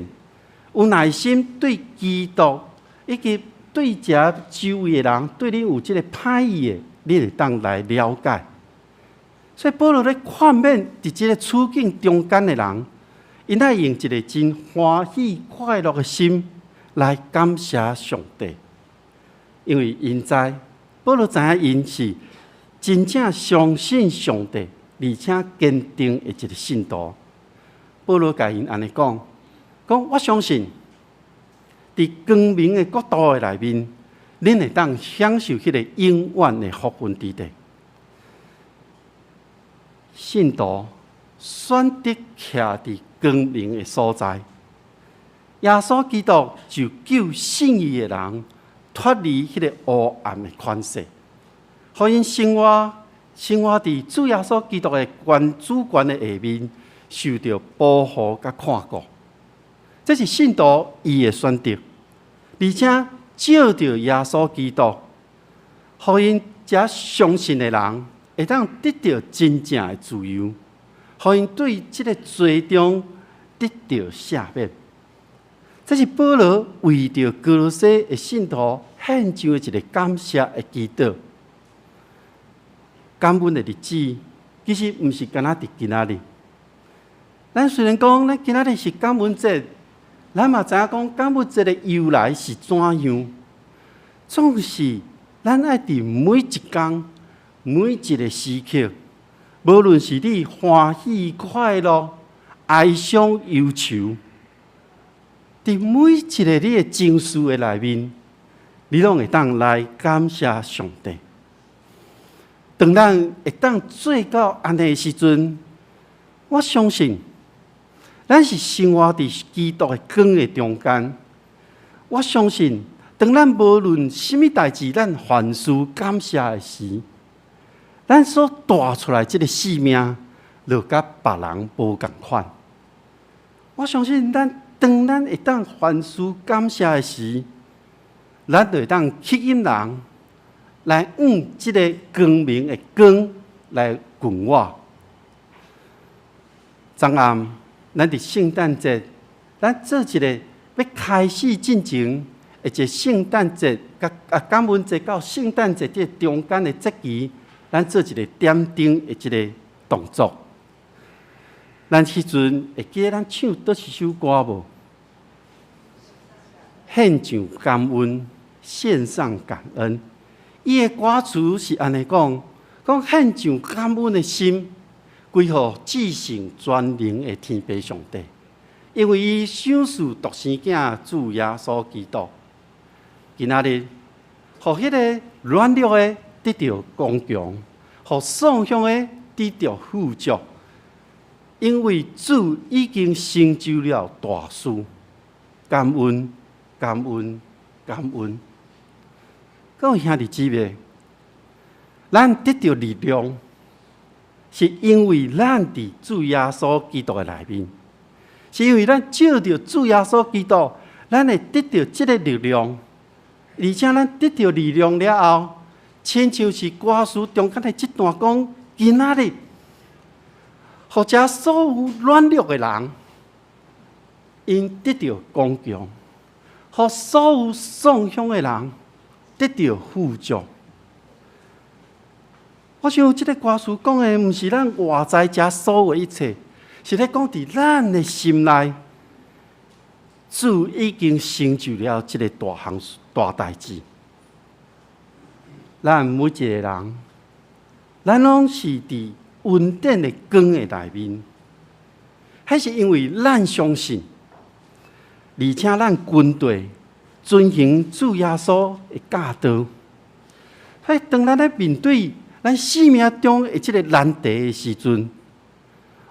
有耐心對基督以及對遮周圍的人，對恁有這个歹意的，你會當來了解。所以保羅咧勸勉佇這个處境中間的人，𪜶愛用一个真歡喜快樂的心來感謝上帝，因為𪜶知保羅知影𪜶是真正相信上帝，而且堅定的一个信徒。保羅共𪜶按呢講，講我相信，佇光明的國度的內面，恁會當享受彼个永遠的福分之地。信徒選擇徛佇光明的所在，耶穌基督就救信伊的人脫離彼個黑暗的權勢，予𪜶生活佇主耶穌基督的主權的下面，受著保護佮看顧。這是信徒伊的選擇，而且藉著耶穌基督，予𪜶遮相信的人會當得著真正的自由，予𪜶對這个罪中得著赦免。這是保羅為著歌羅西的信徒獻上的一个感謝的祈禱。感恩的日子其實毋是干焦佇今仔日。咱雖然講咱今仔日是感恩節，咱嘛知影講感恩節的由來是怎樣。總是咱愛佇每一工、每一个時刻，無論是你歡喜快樂、哀傷憂愁，佇每一个你的情緒的內面，你攏會當來感謝上帝。當咱會當做到按呢的時陣，我相信，咱是生活佇基督的光的中間。我相信，當咱無論啥物代誌，咱凡事感謝的時，咱所帶出來這个生命，就佮別人無仝款。我相信，咱當咱會當凡事感謝的時，咱就會當吸引人來向這个光明的光來近我。昨暗，咱佇聖誕節，咱做一个欲開始進前，一個聖誕節佮感恩節到聖誕節這中間的節期，咱做一個點燈的這个動作。咱彼陣會記得咱唱佗一首歌無？獻上感恩，獻上感恩。伊的歌詞是按呢講：講獻上感恩的心，歸予至聖全能的天父上帝，因為伊賞賜獨生囝主耶穌基督。今仔日，予彼个軟弱的得著剛強，予喪雄的得著富足。因為主已經成就了大事，感恩，感恩，感恩。各位兄弟姊妹，咱得著力量，是因為咱佇主耶穌基督的內面，是因為咱藉著主耶穌基督，咱會得著這个力量，而且咱得著力量了後，親像是歌詞中間的這段講，今仔日，予遮所有軟弱的人，𪜶得著剛強；予所有喪雄的人得著富足。我想這个歌詞講的，毋是咱外在遮所有的一切，是咧講佇咱的心內，主已經成就了這个大項大代誌。咱每一個人，咱攏是佇恩典的光的內面，彼是因為咱相信，而且咱跟隨遵行主耶穌的教導。所以當咱咧面對咱生命中的這个難題的時陣，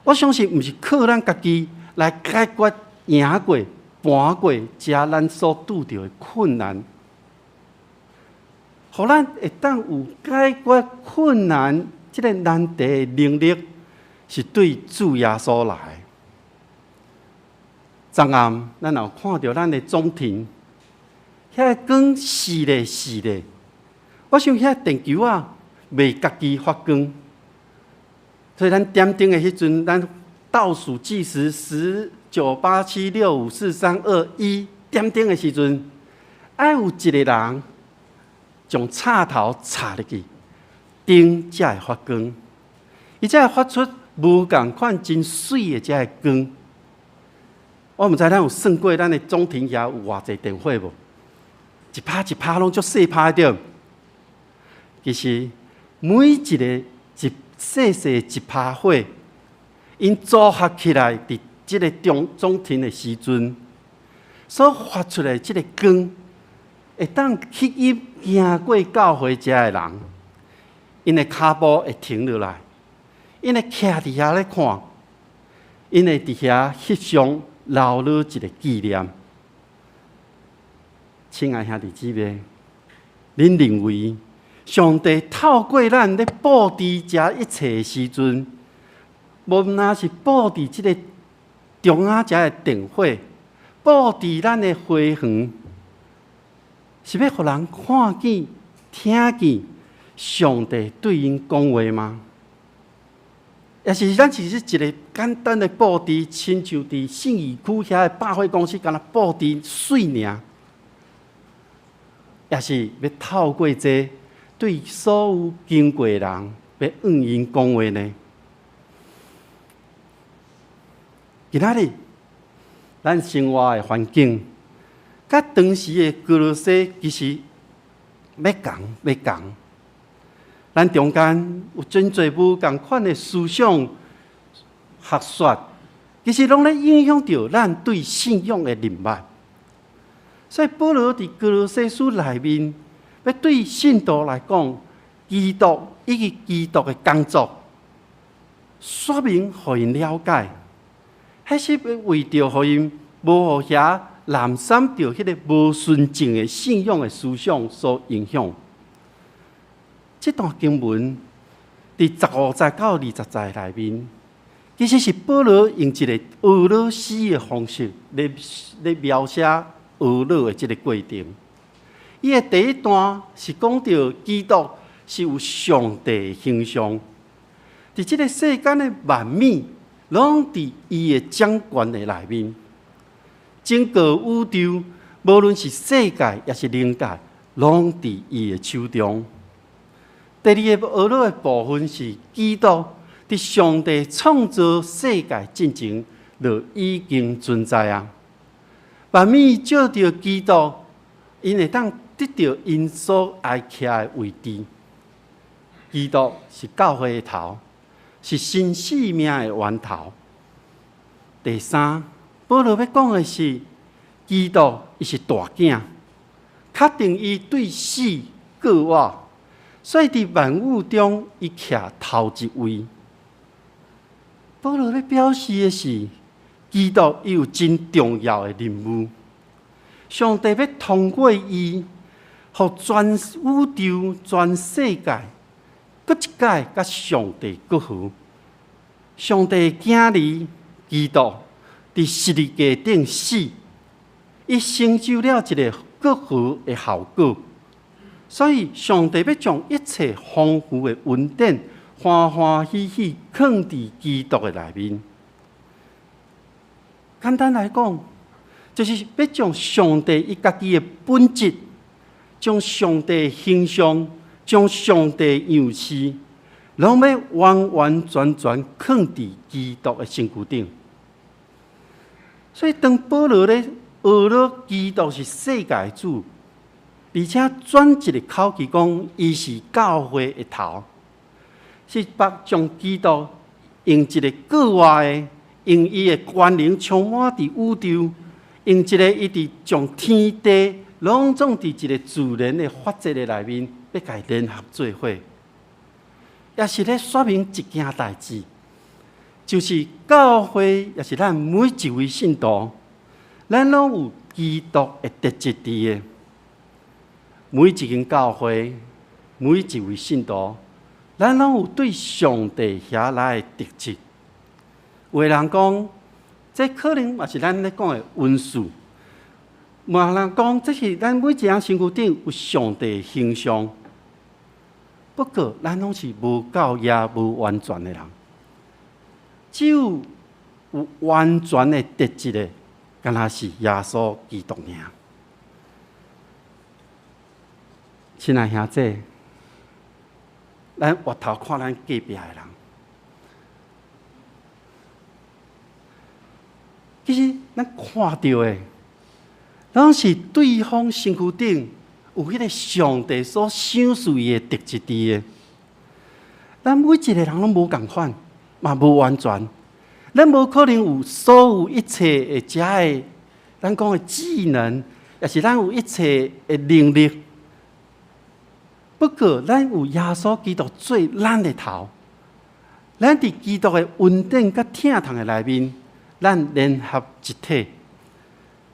我相信毋是靠咱家己來解決、贏過、搬過遮咱所拄著的困難，予咱會當有解決困難這个難題的能力，是對主耶穌來。昨暗咱有看著咱的總廳，遐个光爍咧爍咧，我想遐電球仔袂家己發光，所以咱點燈的彼陣，咱倒數計時十九八七六五四三二一點燈的時陣，愛有一个人將插頭插入去，燈才會發光，伊才會發出無仝款真媠的這个光。我毋知咱有算過，咱的總廳遐有偌濟電火無？一拍一拍攏足細拍對。其實每一個一細細一拍火，𪜶組合起來，佇這个中總廳的時陣，所發出來這个光，會當吸引行過教會遮的人，𪜶的跤步會停落來，𪜶會徛佇遐咧看，𪜶會佇遐翕相，留落一个紀念。親愛兄弟姊妹，恁認為上帝透過咱咧布置這一切的時陣，無若是布置這个中仔遮的電火，布置咱的花園，是欲予人看見、聽見上帝對𪜶講話嗎？抑是咱只是一个簡單的布置，親像佇信義區遐的百貨公司，敢若布置媠爾，抑是欲透過這對所有經過的人，欲向𪜶講話呢？今仔日咱生活的環境，佮當時的歌羅西其實欲仝欲仝。咱中間有真濟無仝款的思想學說，其實攏咧影響著咱對信仰的認捌。所以保羅佇歌羅西書內面，欲對信徒來講，基督以及基督的工作，說明予𪜶了解，彼是欲為著予𪜶無予遐濫散著彼个無純正的信仰的思想所影響。這段經文佇15節到20節內面，其實是保羅用一个俄羅斯的方式咧描寫俄羅的這个過程。伊的第一段是講著基督是有上帝的形象，佇這个世間的萬物，攏佇伊的掌權的內面。整個宇宙，無論是世界抑是靈界，攏佇伊的手中。第二个呵咾的部分是基督佇上帝創造世界進前就已經存在啊。萬物藉著基督，𪜶會當得著𪜶所愛徛的位置。基督是教會的頭，是新生命的源頭。第三，保羅欲講的是，基督伊是大囝，確定伊對死過活。所以佇萬物中，伊徛頭一位。保羅咧表示的是，基督伊有真重要的任務。上帝欲通過伊，予全宇宙、全世界，閣一擺佮上帝結合。上帝的囝兒基督佇十字架頂死，伊成就了一个結合的效果。所以，上帝欲將一切豐富的恩典，歡歡喜喜囥佇基督的內面。簡單來講，就是欲將上帝伊家己的本質，將上帝的形象，將上帝的樣式，攏欲完完全全囥佇基督的身軀頂。所以，當保羅咧呵咾基督是世界的主，而且轉一個口氣講，伊是教會的頭，是欲將基督用一个過活的，用伊的權能充滿佇宇宙，用一个伊佇將天地攏總佇一个自然的法則的內面，欲共伊聯合做伙，也是咧說明一件代誌，就是教會，抑是咱每一位信徒，咱攏有基督的特質佇的。每一間教會，每一位信徒，咱攏有對上帝遐來的特質。有的人講，這可能嘛是咱咧講的恩賜。嘛有人講，這是咱每一個人身軀頂有上帝形象。不過，咱攏是無夠也無完全的人。只有有完全的特質的，敢若是耶穌基督爾。親愛兄弟，咱回頭看咱隔壁的人，其實咱看著的，攏是對方身軀頂有彼個上帝所賞賜伊的特質佇的。咱每一個人攏無仝款，嘛無完全，咱無可能有所有一切的遮的，咱講的技能，抑是咱有一切的能力。不過，咱有耶穌基督做咱的頭，咱佇基督的恩典佮疼痛的內面，咱聯合一體。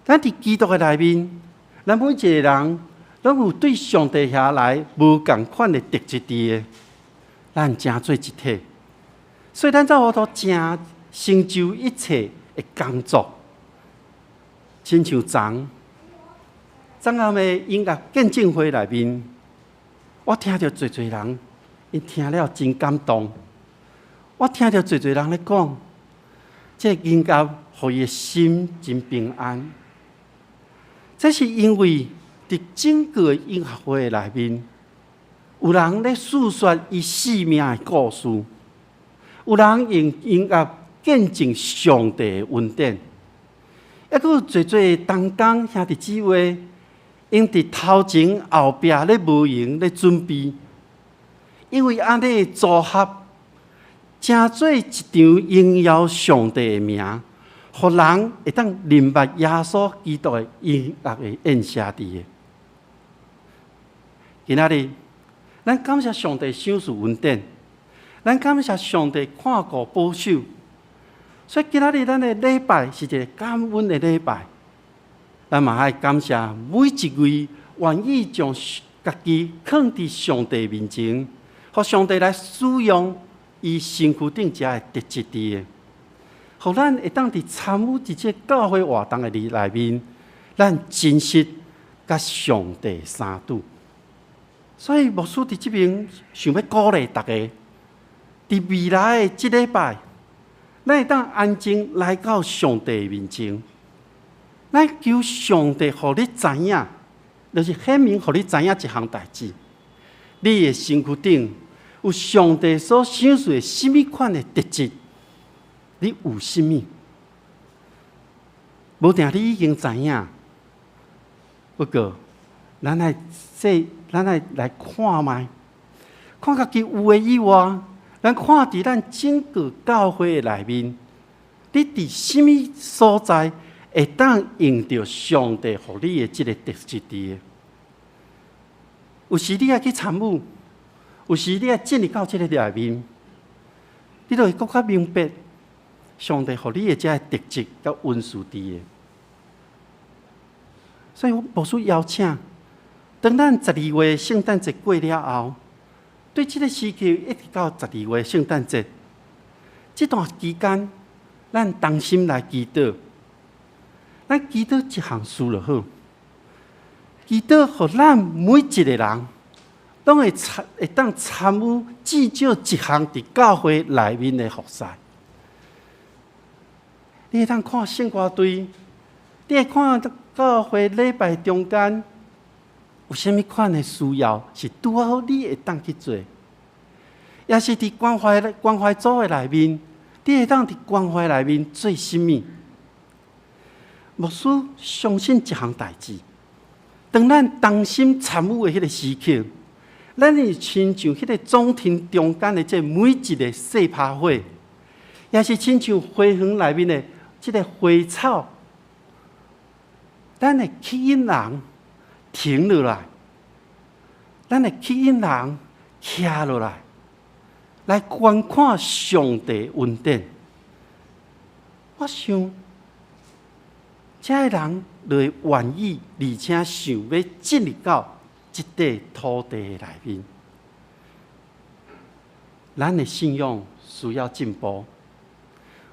咱佇基督的內面，咱每一個人攏有對上帝遐來無仝款的特質佇的，咱成做一體。所以，咱才有法度成成就一切的工作，親像昨昨暗的音樂見證會內面，我聽著濟濟人，𪜶聽了真感動。我聽著濟濟人咧講，這個音樂予伊的心真平安。這是因為佇整個音樂會內面，有人咧訴說伊生命的故事，有人用音樂見證上帝的恩典，抑閣有濟濟同工兄弟姊妹，𪜶佇頭前後壁咧無閒咧準備，因為按呢組合，成做一場榮耀上帝的名，予人會當認捌耶穌基督的音樂的宴席佇的。今仔日，咱感謝上帝賞賜恩典，咱感謝上帝看顧保守，所以今仔日咱的禮拜是一個感恩的禮拜。咱嘛愛感謝每一位願意將家己囥佇上帝面前，予上帝來使用伊身軀頂遮的特質佇的，予咱會當佇參與佇這教會活動的內面，咱真實佮上帝相拄。所以牧師佇這邊想欲鼓勵大家，佇未來的這禮拜，咱會當安靜來到上帝面前，咱求上帝予你知影，就是顯明予你知影一項代誌，你的身軀頂有上帝所賞賜的啥物款的特質，你有啥物？無定你已經知影，不過咱愛說，咱愛來看覓，看家己有的以外，咱看佇咱整個教會的內面，你佇啥物所在會當用著上帝予你的這個特質佇的？有時你愛去參與，有時你愛進入到這個內面，你就會閣較明白上帝予你的這個特質佮恩賜佇的。所以我牧師邀請，當咱十二月聖誕節過了後，對這個時期一直到十二月聖誕節這段期間，咱同心來祈禱，咱祈禱一項事就好，祈禱予咱每一個人攏會參會當參與至少一項佇教會內面的服侍。你會當看聖歌隊，你會看教會禮拜中間有啥物款的需要，是拄好你會當去做，抑是佇關懷關懷組的內面，你會當佇關懷內面做啥物？牧師相信一項代誌，當咱同心參與的彼個時刻，咱會親像彼個總廳中間的這每一個細葩火，抑是親像花園內面的這個花草，咱會吸引人停落來，咱會吸引人徛落來，來觀看上帝恩典。我想，這个人就會願意，而且想欲進入到這塊土地的內面。咱的信仰需要進步，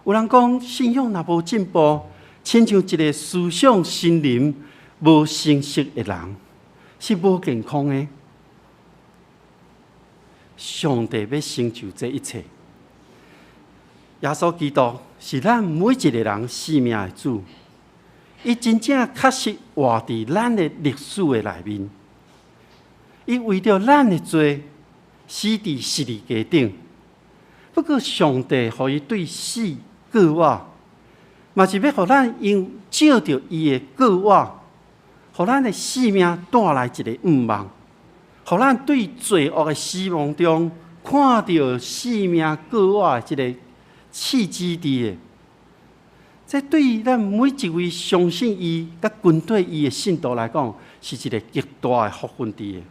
有人講，信仰若無進步，親像一個思想心靈無成熟的人，是無健康的。上帝欲成就這一切，耶穌基督是咱每一個人生命的主，伊真正確實活佇咱的歷史的內面。伊為著咱的罪死佇十字架頂，不過上帝予伊對死復活，嘛是欲予咱因藉著伊的復活，予咱的生命帶來一個盼望，予咱對罪惡的死亡中看著生命復活的這个契機佇的。這對咱每一位相信伊、佮跟隨伊的信徒來講，是一个極大的福分佇的。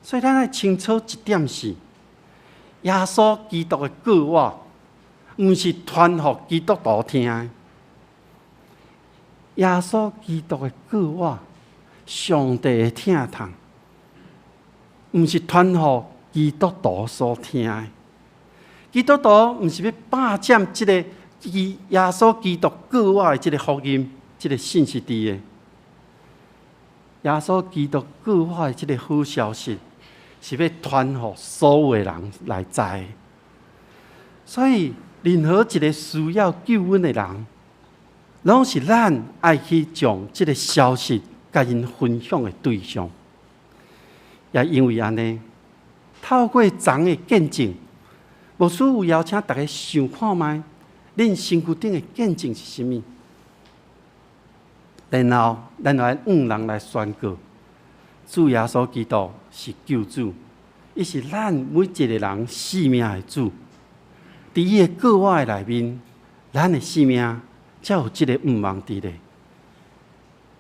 所以，咱愛清楚一點是，耶穌基督的告我，毋是傳予基督徒聽的。耶穌基督的告我，上帝的疼痛，毋是傳予基督徒所聽的。基督徒毋是欲霸佔這个耶穌基督告我的這个福音，這个信息佇的。耶穌基督告我的這个好消息，是欲傳予所有的人來知。所以，任何一个需要救恩的人，攏是咱愛去將這个消息共𪜶分享的對象。也因為按呢，透過昨的見證，牧師有邀請大家想看覓，恁身軀頂的見證是啥物？然後，咱來向人來宣告，主耶穌基督是救主，伊是咱每一個人生命的主。佇伊的告我的內面，咱的生命才有這个盼望佇咧。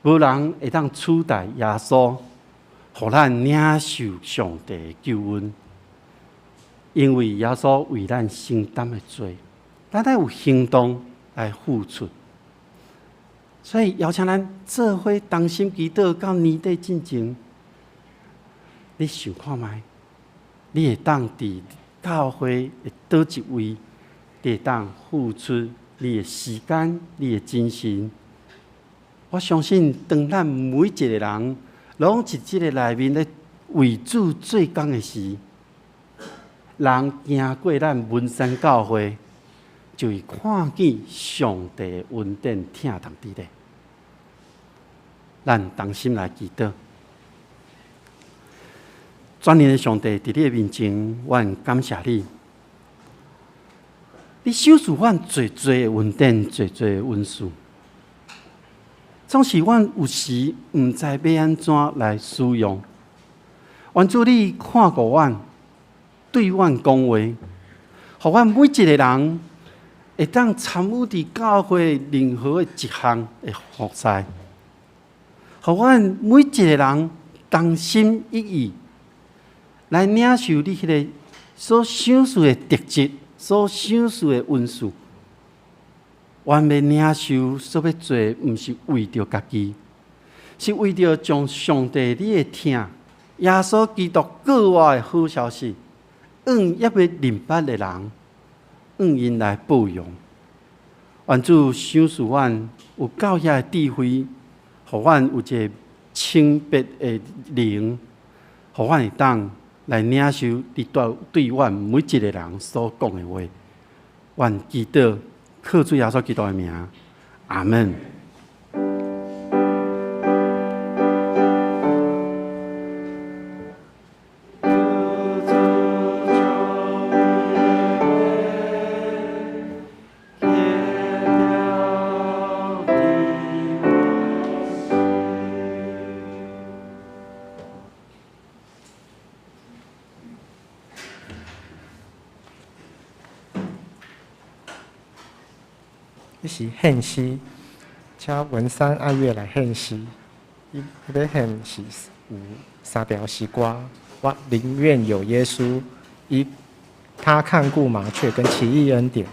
無人會當取代耶穌，予咱領受上帝的救恩，因為耶穌為咱承擔的罪，咱愛有行動來付出。所以邀請咱做伙同心祈禱到年底進前，你想看覓？你會當佇教會的佗一位，你會當付出你的時間、你的精神。我相信，當咱每一個人攏佇這个內面咧為主做工的時，人行過咱文山教會，就會看見上帝的恩典疼痛佇咧。咱同心來祈禱，全能的上帝，佇你的面前，我感謝你。你賞賜阮濟濟的恩典，濟濟的恩賜，總是阮有時毋知欲按怎來使用。願主你看顧阮，對阮講話，予阮每一个人會當參與佇教會任何的一項的服侍，予阮每一个人同心一意來領受你彼个所賞賜的特質，所賞賜的恩賜。阮欲領受所欲做，毋是為著家己，是為著將上帝你的疼、耶穌基督告我的好消息，向猶未認捌的人，向𪜶來報揚。願主賞賜阮有夠遐的智慧，予阮有一个清白的靈，予阮會當來領受你對阮每一个人所講的話。願祈禱，靠主耶穌基督的名，阿門。這是獻詩，請文山愛樂來獻詩。伊欲獻是有三條詩歌，我寧願有耶穌，伊他看顧麻雀跟奇異恩典。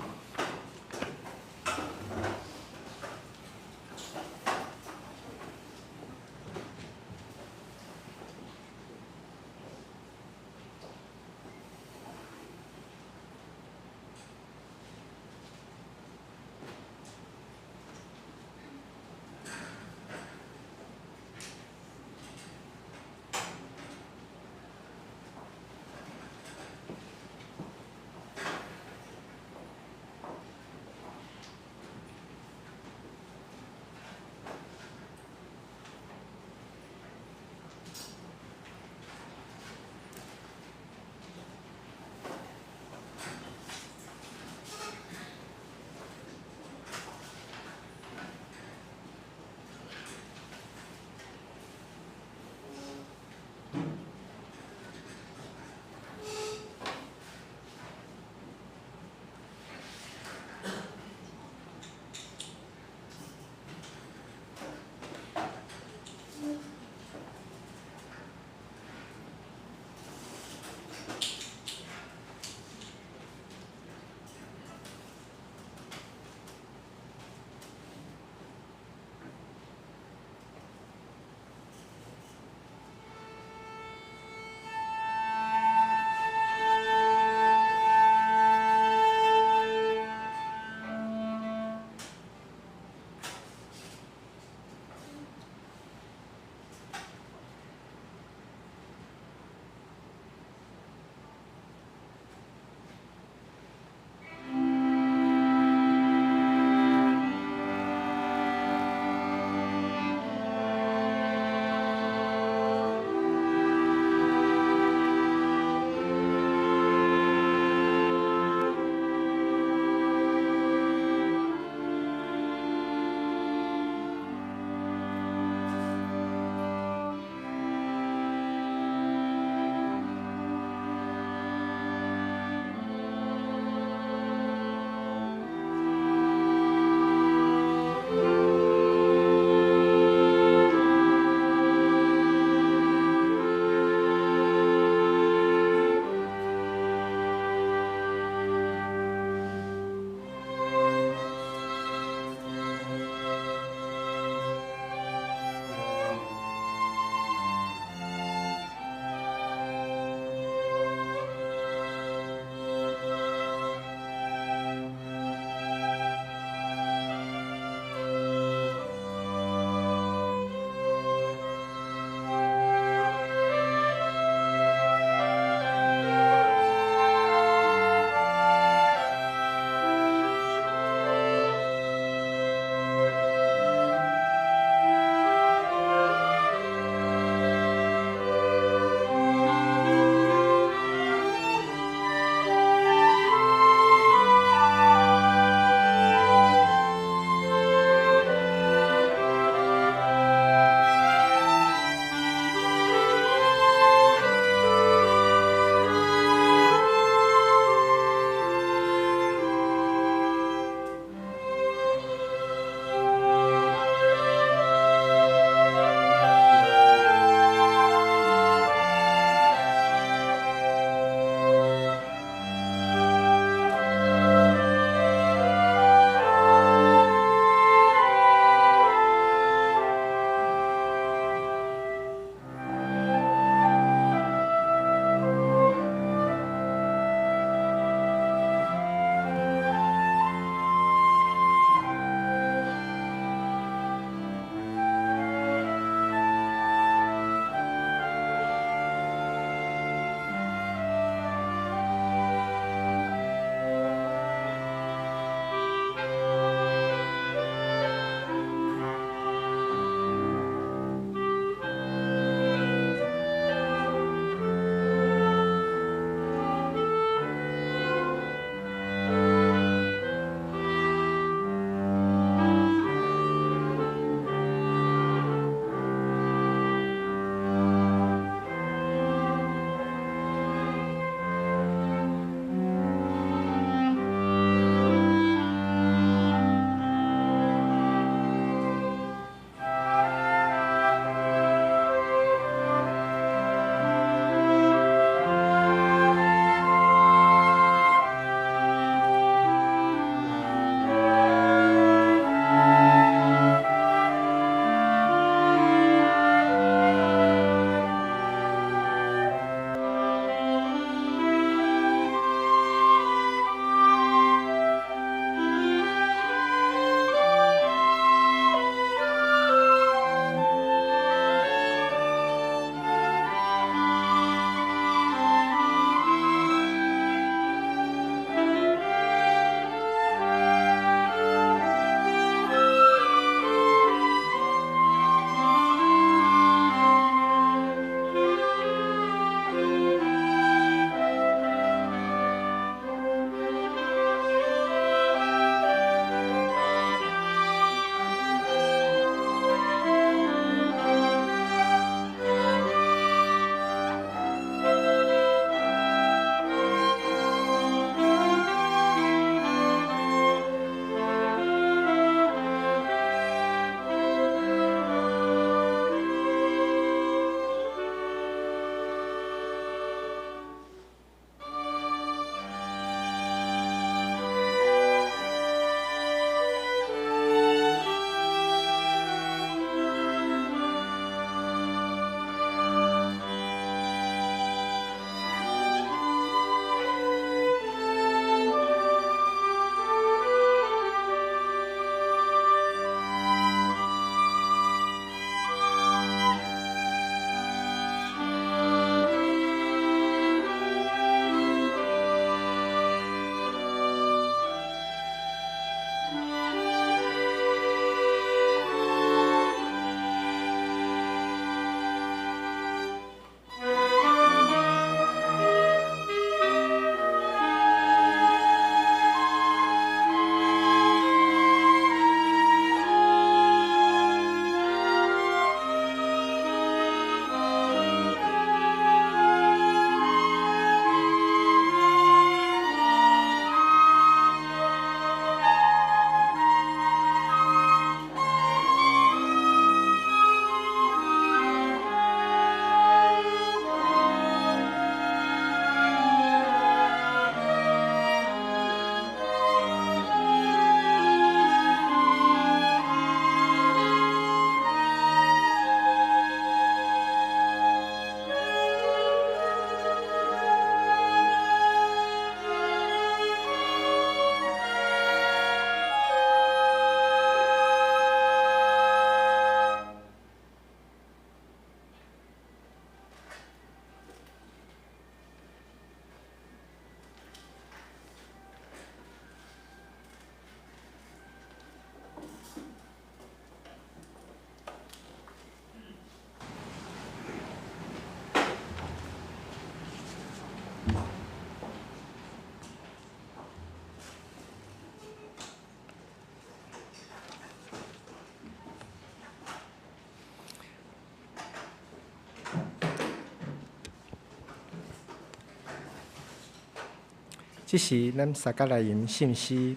這是咱三甲來吟聖詩，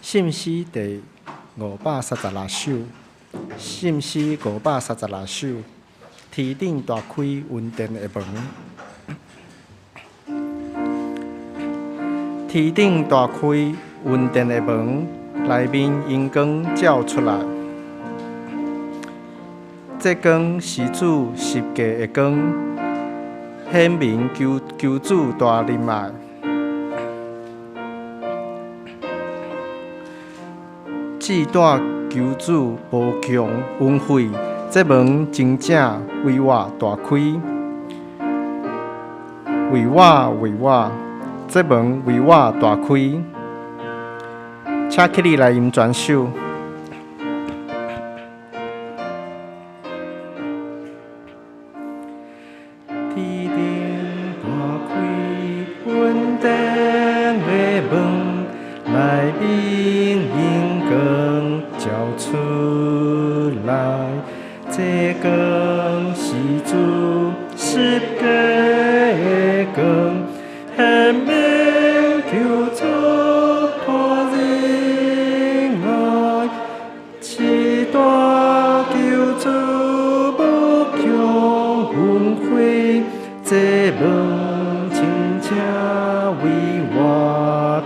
聖詩第536首，聖詩536首，天頂大開恩典的門，天頂大開恩典的門，內面榮光照出來。這光是主十架的光，顯明求求主大仁愛。至大求主無窮恩惠，這門真正為我大開，為我為我，這門為我大開，請起立來吟全首。天頂大開恩典的門，內面榮光照出來，這光是主十架的光，顯明求主大仁愛，至大求主無窮恩惠，這門真正為我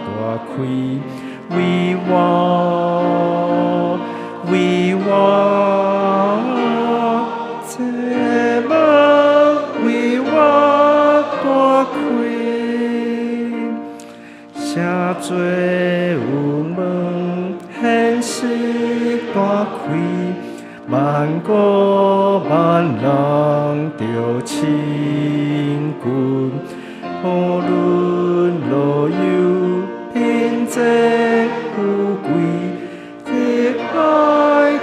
大開，為我為我，這門為我大開，寫做有門顯示大開，萬國萬人著親近，無論老幼貧賤富貴，得愛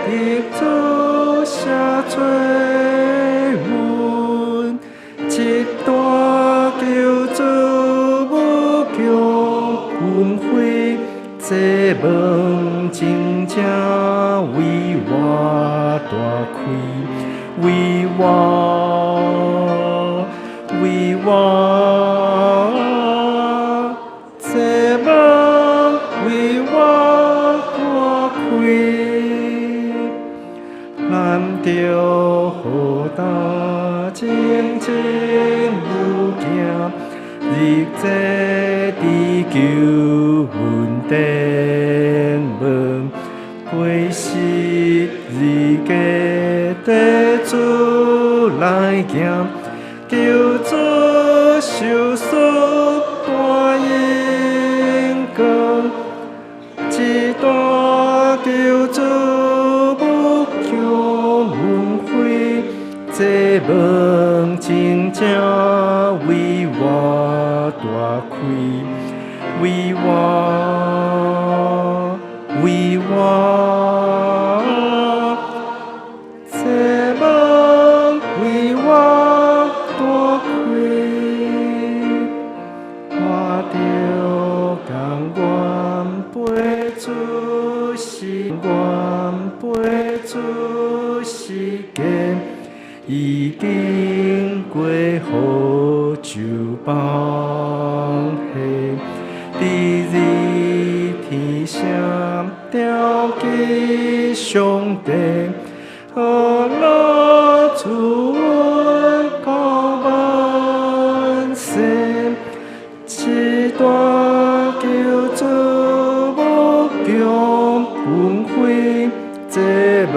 得主寫做恩，這大求主無窮恩惠，這門真正為我大開，為我為我，這門為我大開，咱著何當靜靜有行，日坐佇求恩典門，背十字架綴主來行，求主受賜大榮光，這大求主無窮恩惠，這門真正為我大開，為我為我，這門為我大開，我著甘願陪主時，願陪主時間，已經過予就放下，佇日天聲調記上帝，何樂主恩到萬世，這大求主無窮恩惠，這門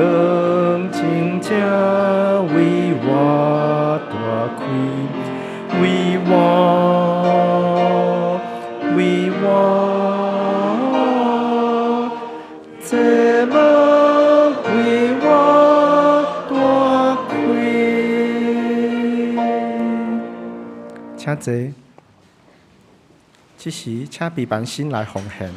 真正為我大開，為我為我，這門為我大開。請坐。這時，請彼班新來奉獻。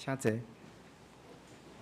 請坐。這是報告，佇報告的大心，咱三工來讀這禮拜的經句，來讀兩解。請，因為父歡喜予一切的豐盛踮佇伊。歌羅西書第一章十九節。因為父歡喜予一切的豐盛踮佇伊。歌羅西書第一章十九節。後週聖工的分擔，領袖是蘇坤龍長老，司禮是張景倫執事，司琴是潘秀麗姊妹，獻詩是石石清團契佮馬拉團契，司獻是張義如執事佮郭金敦執事，招待是李爾博執事佮張世熙兄弟，音控是陳佑珍兄弟佮張建傳兄弟，廣告的經理是柯牧師。來來州查經祈禱會，主理是柯牧師，司會是張景倫執事。後禮拜主日禮拜經文是羅馬書十十三章，題目是甦醒起來吧。經文是五十九篇，五十九篇，主理是柯牧師。第六面教會消息報告，第一點，會長同工的訓練，本主日欲舉行會長同工的訓練，時間是11點到12點。地點是二二樓的禮禮拜堂，請2023年團契會長、佮聖歌隊長、佮同工準時來參加。第二點，2023年事工研討會，佇拜六26號下晡1點到6點，地點是地下室一樓，請長長職團契會長佮同工來全程來參加。第三點，待降節第二第一主日，後禮拜主日是待降節第二主日，請兄弟來備辦心。第四點，洗禮進前的信仰課程，上課的時間是後禮拜主日下晡1點到4點，歡迎備辦洗禮、堅信禮、慕道友來參加，請幹事幹事來來領領表格。寫了後交予牧師。第五點，聖誕節的活動的通通知。12月25拜禮禮拜主日是聖聖誕讚美禮拜。24拜六是報佳音，時間是暗時8點。24拜六聖誕節慶祝會，時間是下晡4點到6點。18號禮拜主日，興隆照顧中心的陶笛吹奏，所有的活動，請兄弟來關心。教會肢體溝通佮代禱的事項，請為著軟弱的肢體來祈禱，來求求主來醫治。新年主日學佮奉獻的方方式，請大家來參考來看。今仔日敢有新來的朋友？好，報告到遮，這時咱來吟聖詩，聖詩394首，願主賜福保護你。願主賜福保護你，臨時煞請牧師來祝禱。願主賜福保護你，願上帝榮光天照你，也用慈悲寬待你。願主上帝常常看顧你，賞賜你平安。咱同心來領受上帝的祝福，願天父上帝平安佮喜樂，主耶穌基督的救贖佮向望，聖神的扶持佮幫贊，佮恁眾人佇底，予咱時刻用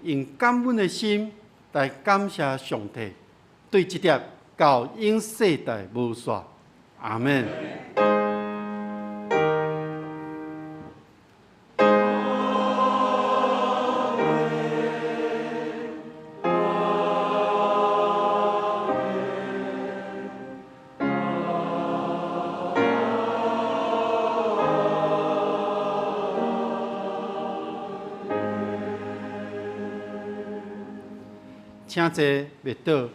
感恩的心來來感謝上帝，對這粒到永世代無煞。阿門。請坐，默禱。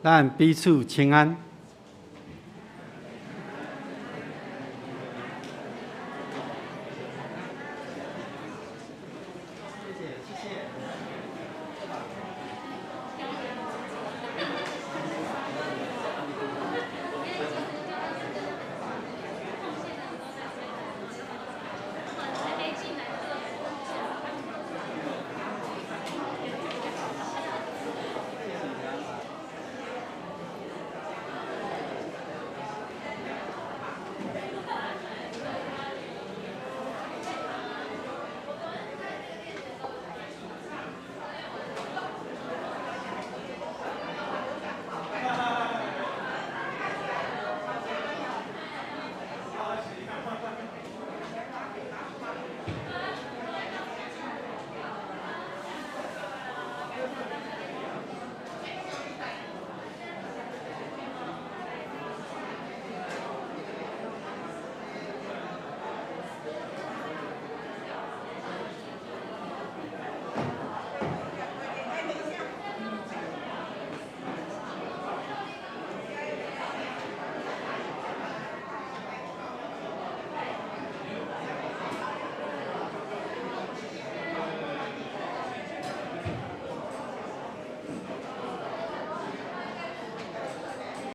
咱彼此請安。謝謝，謝謝。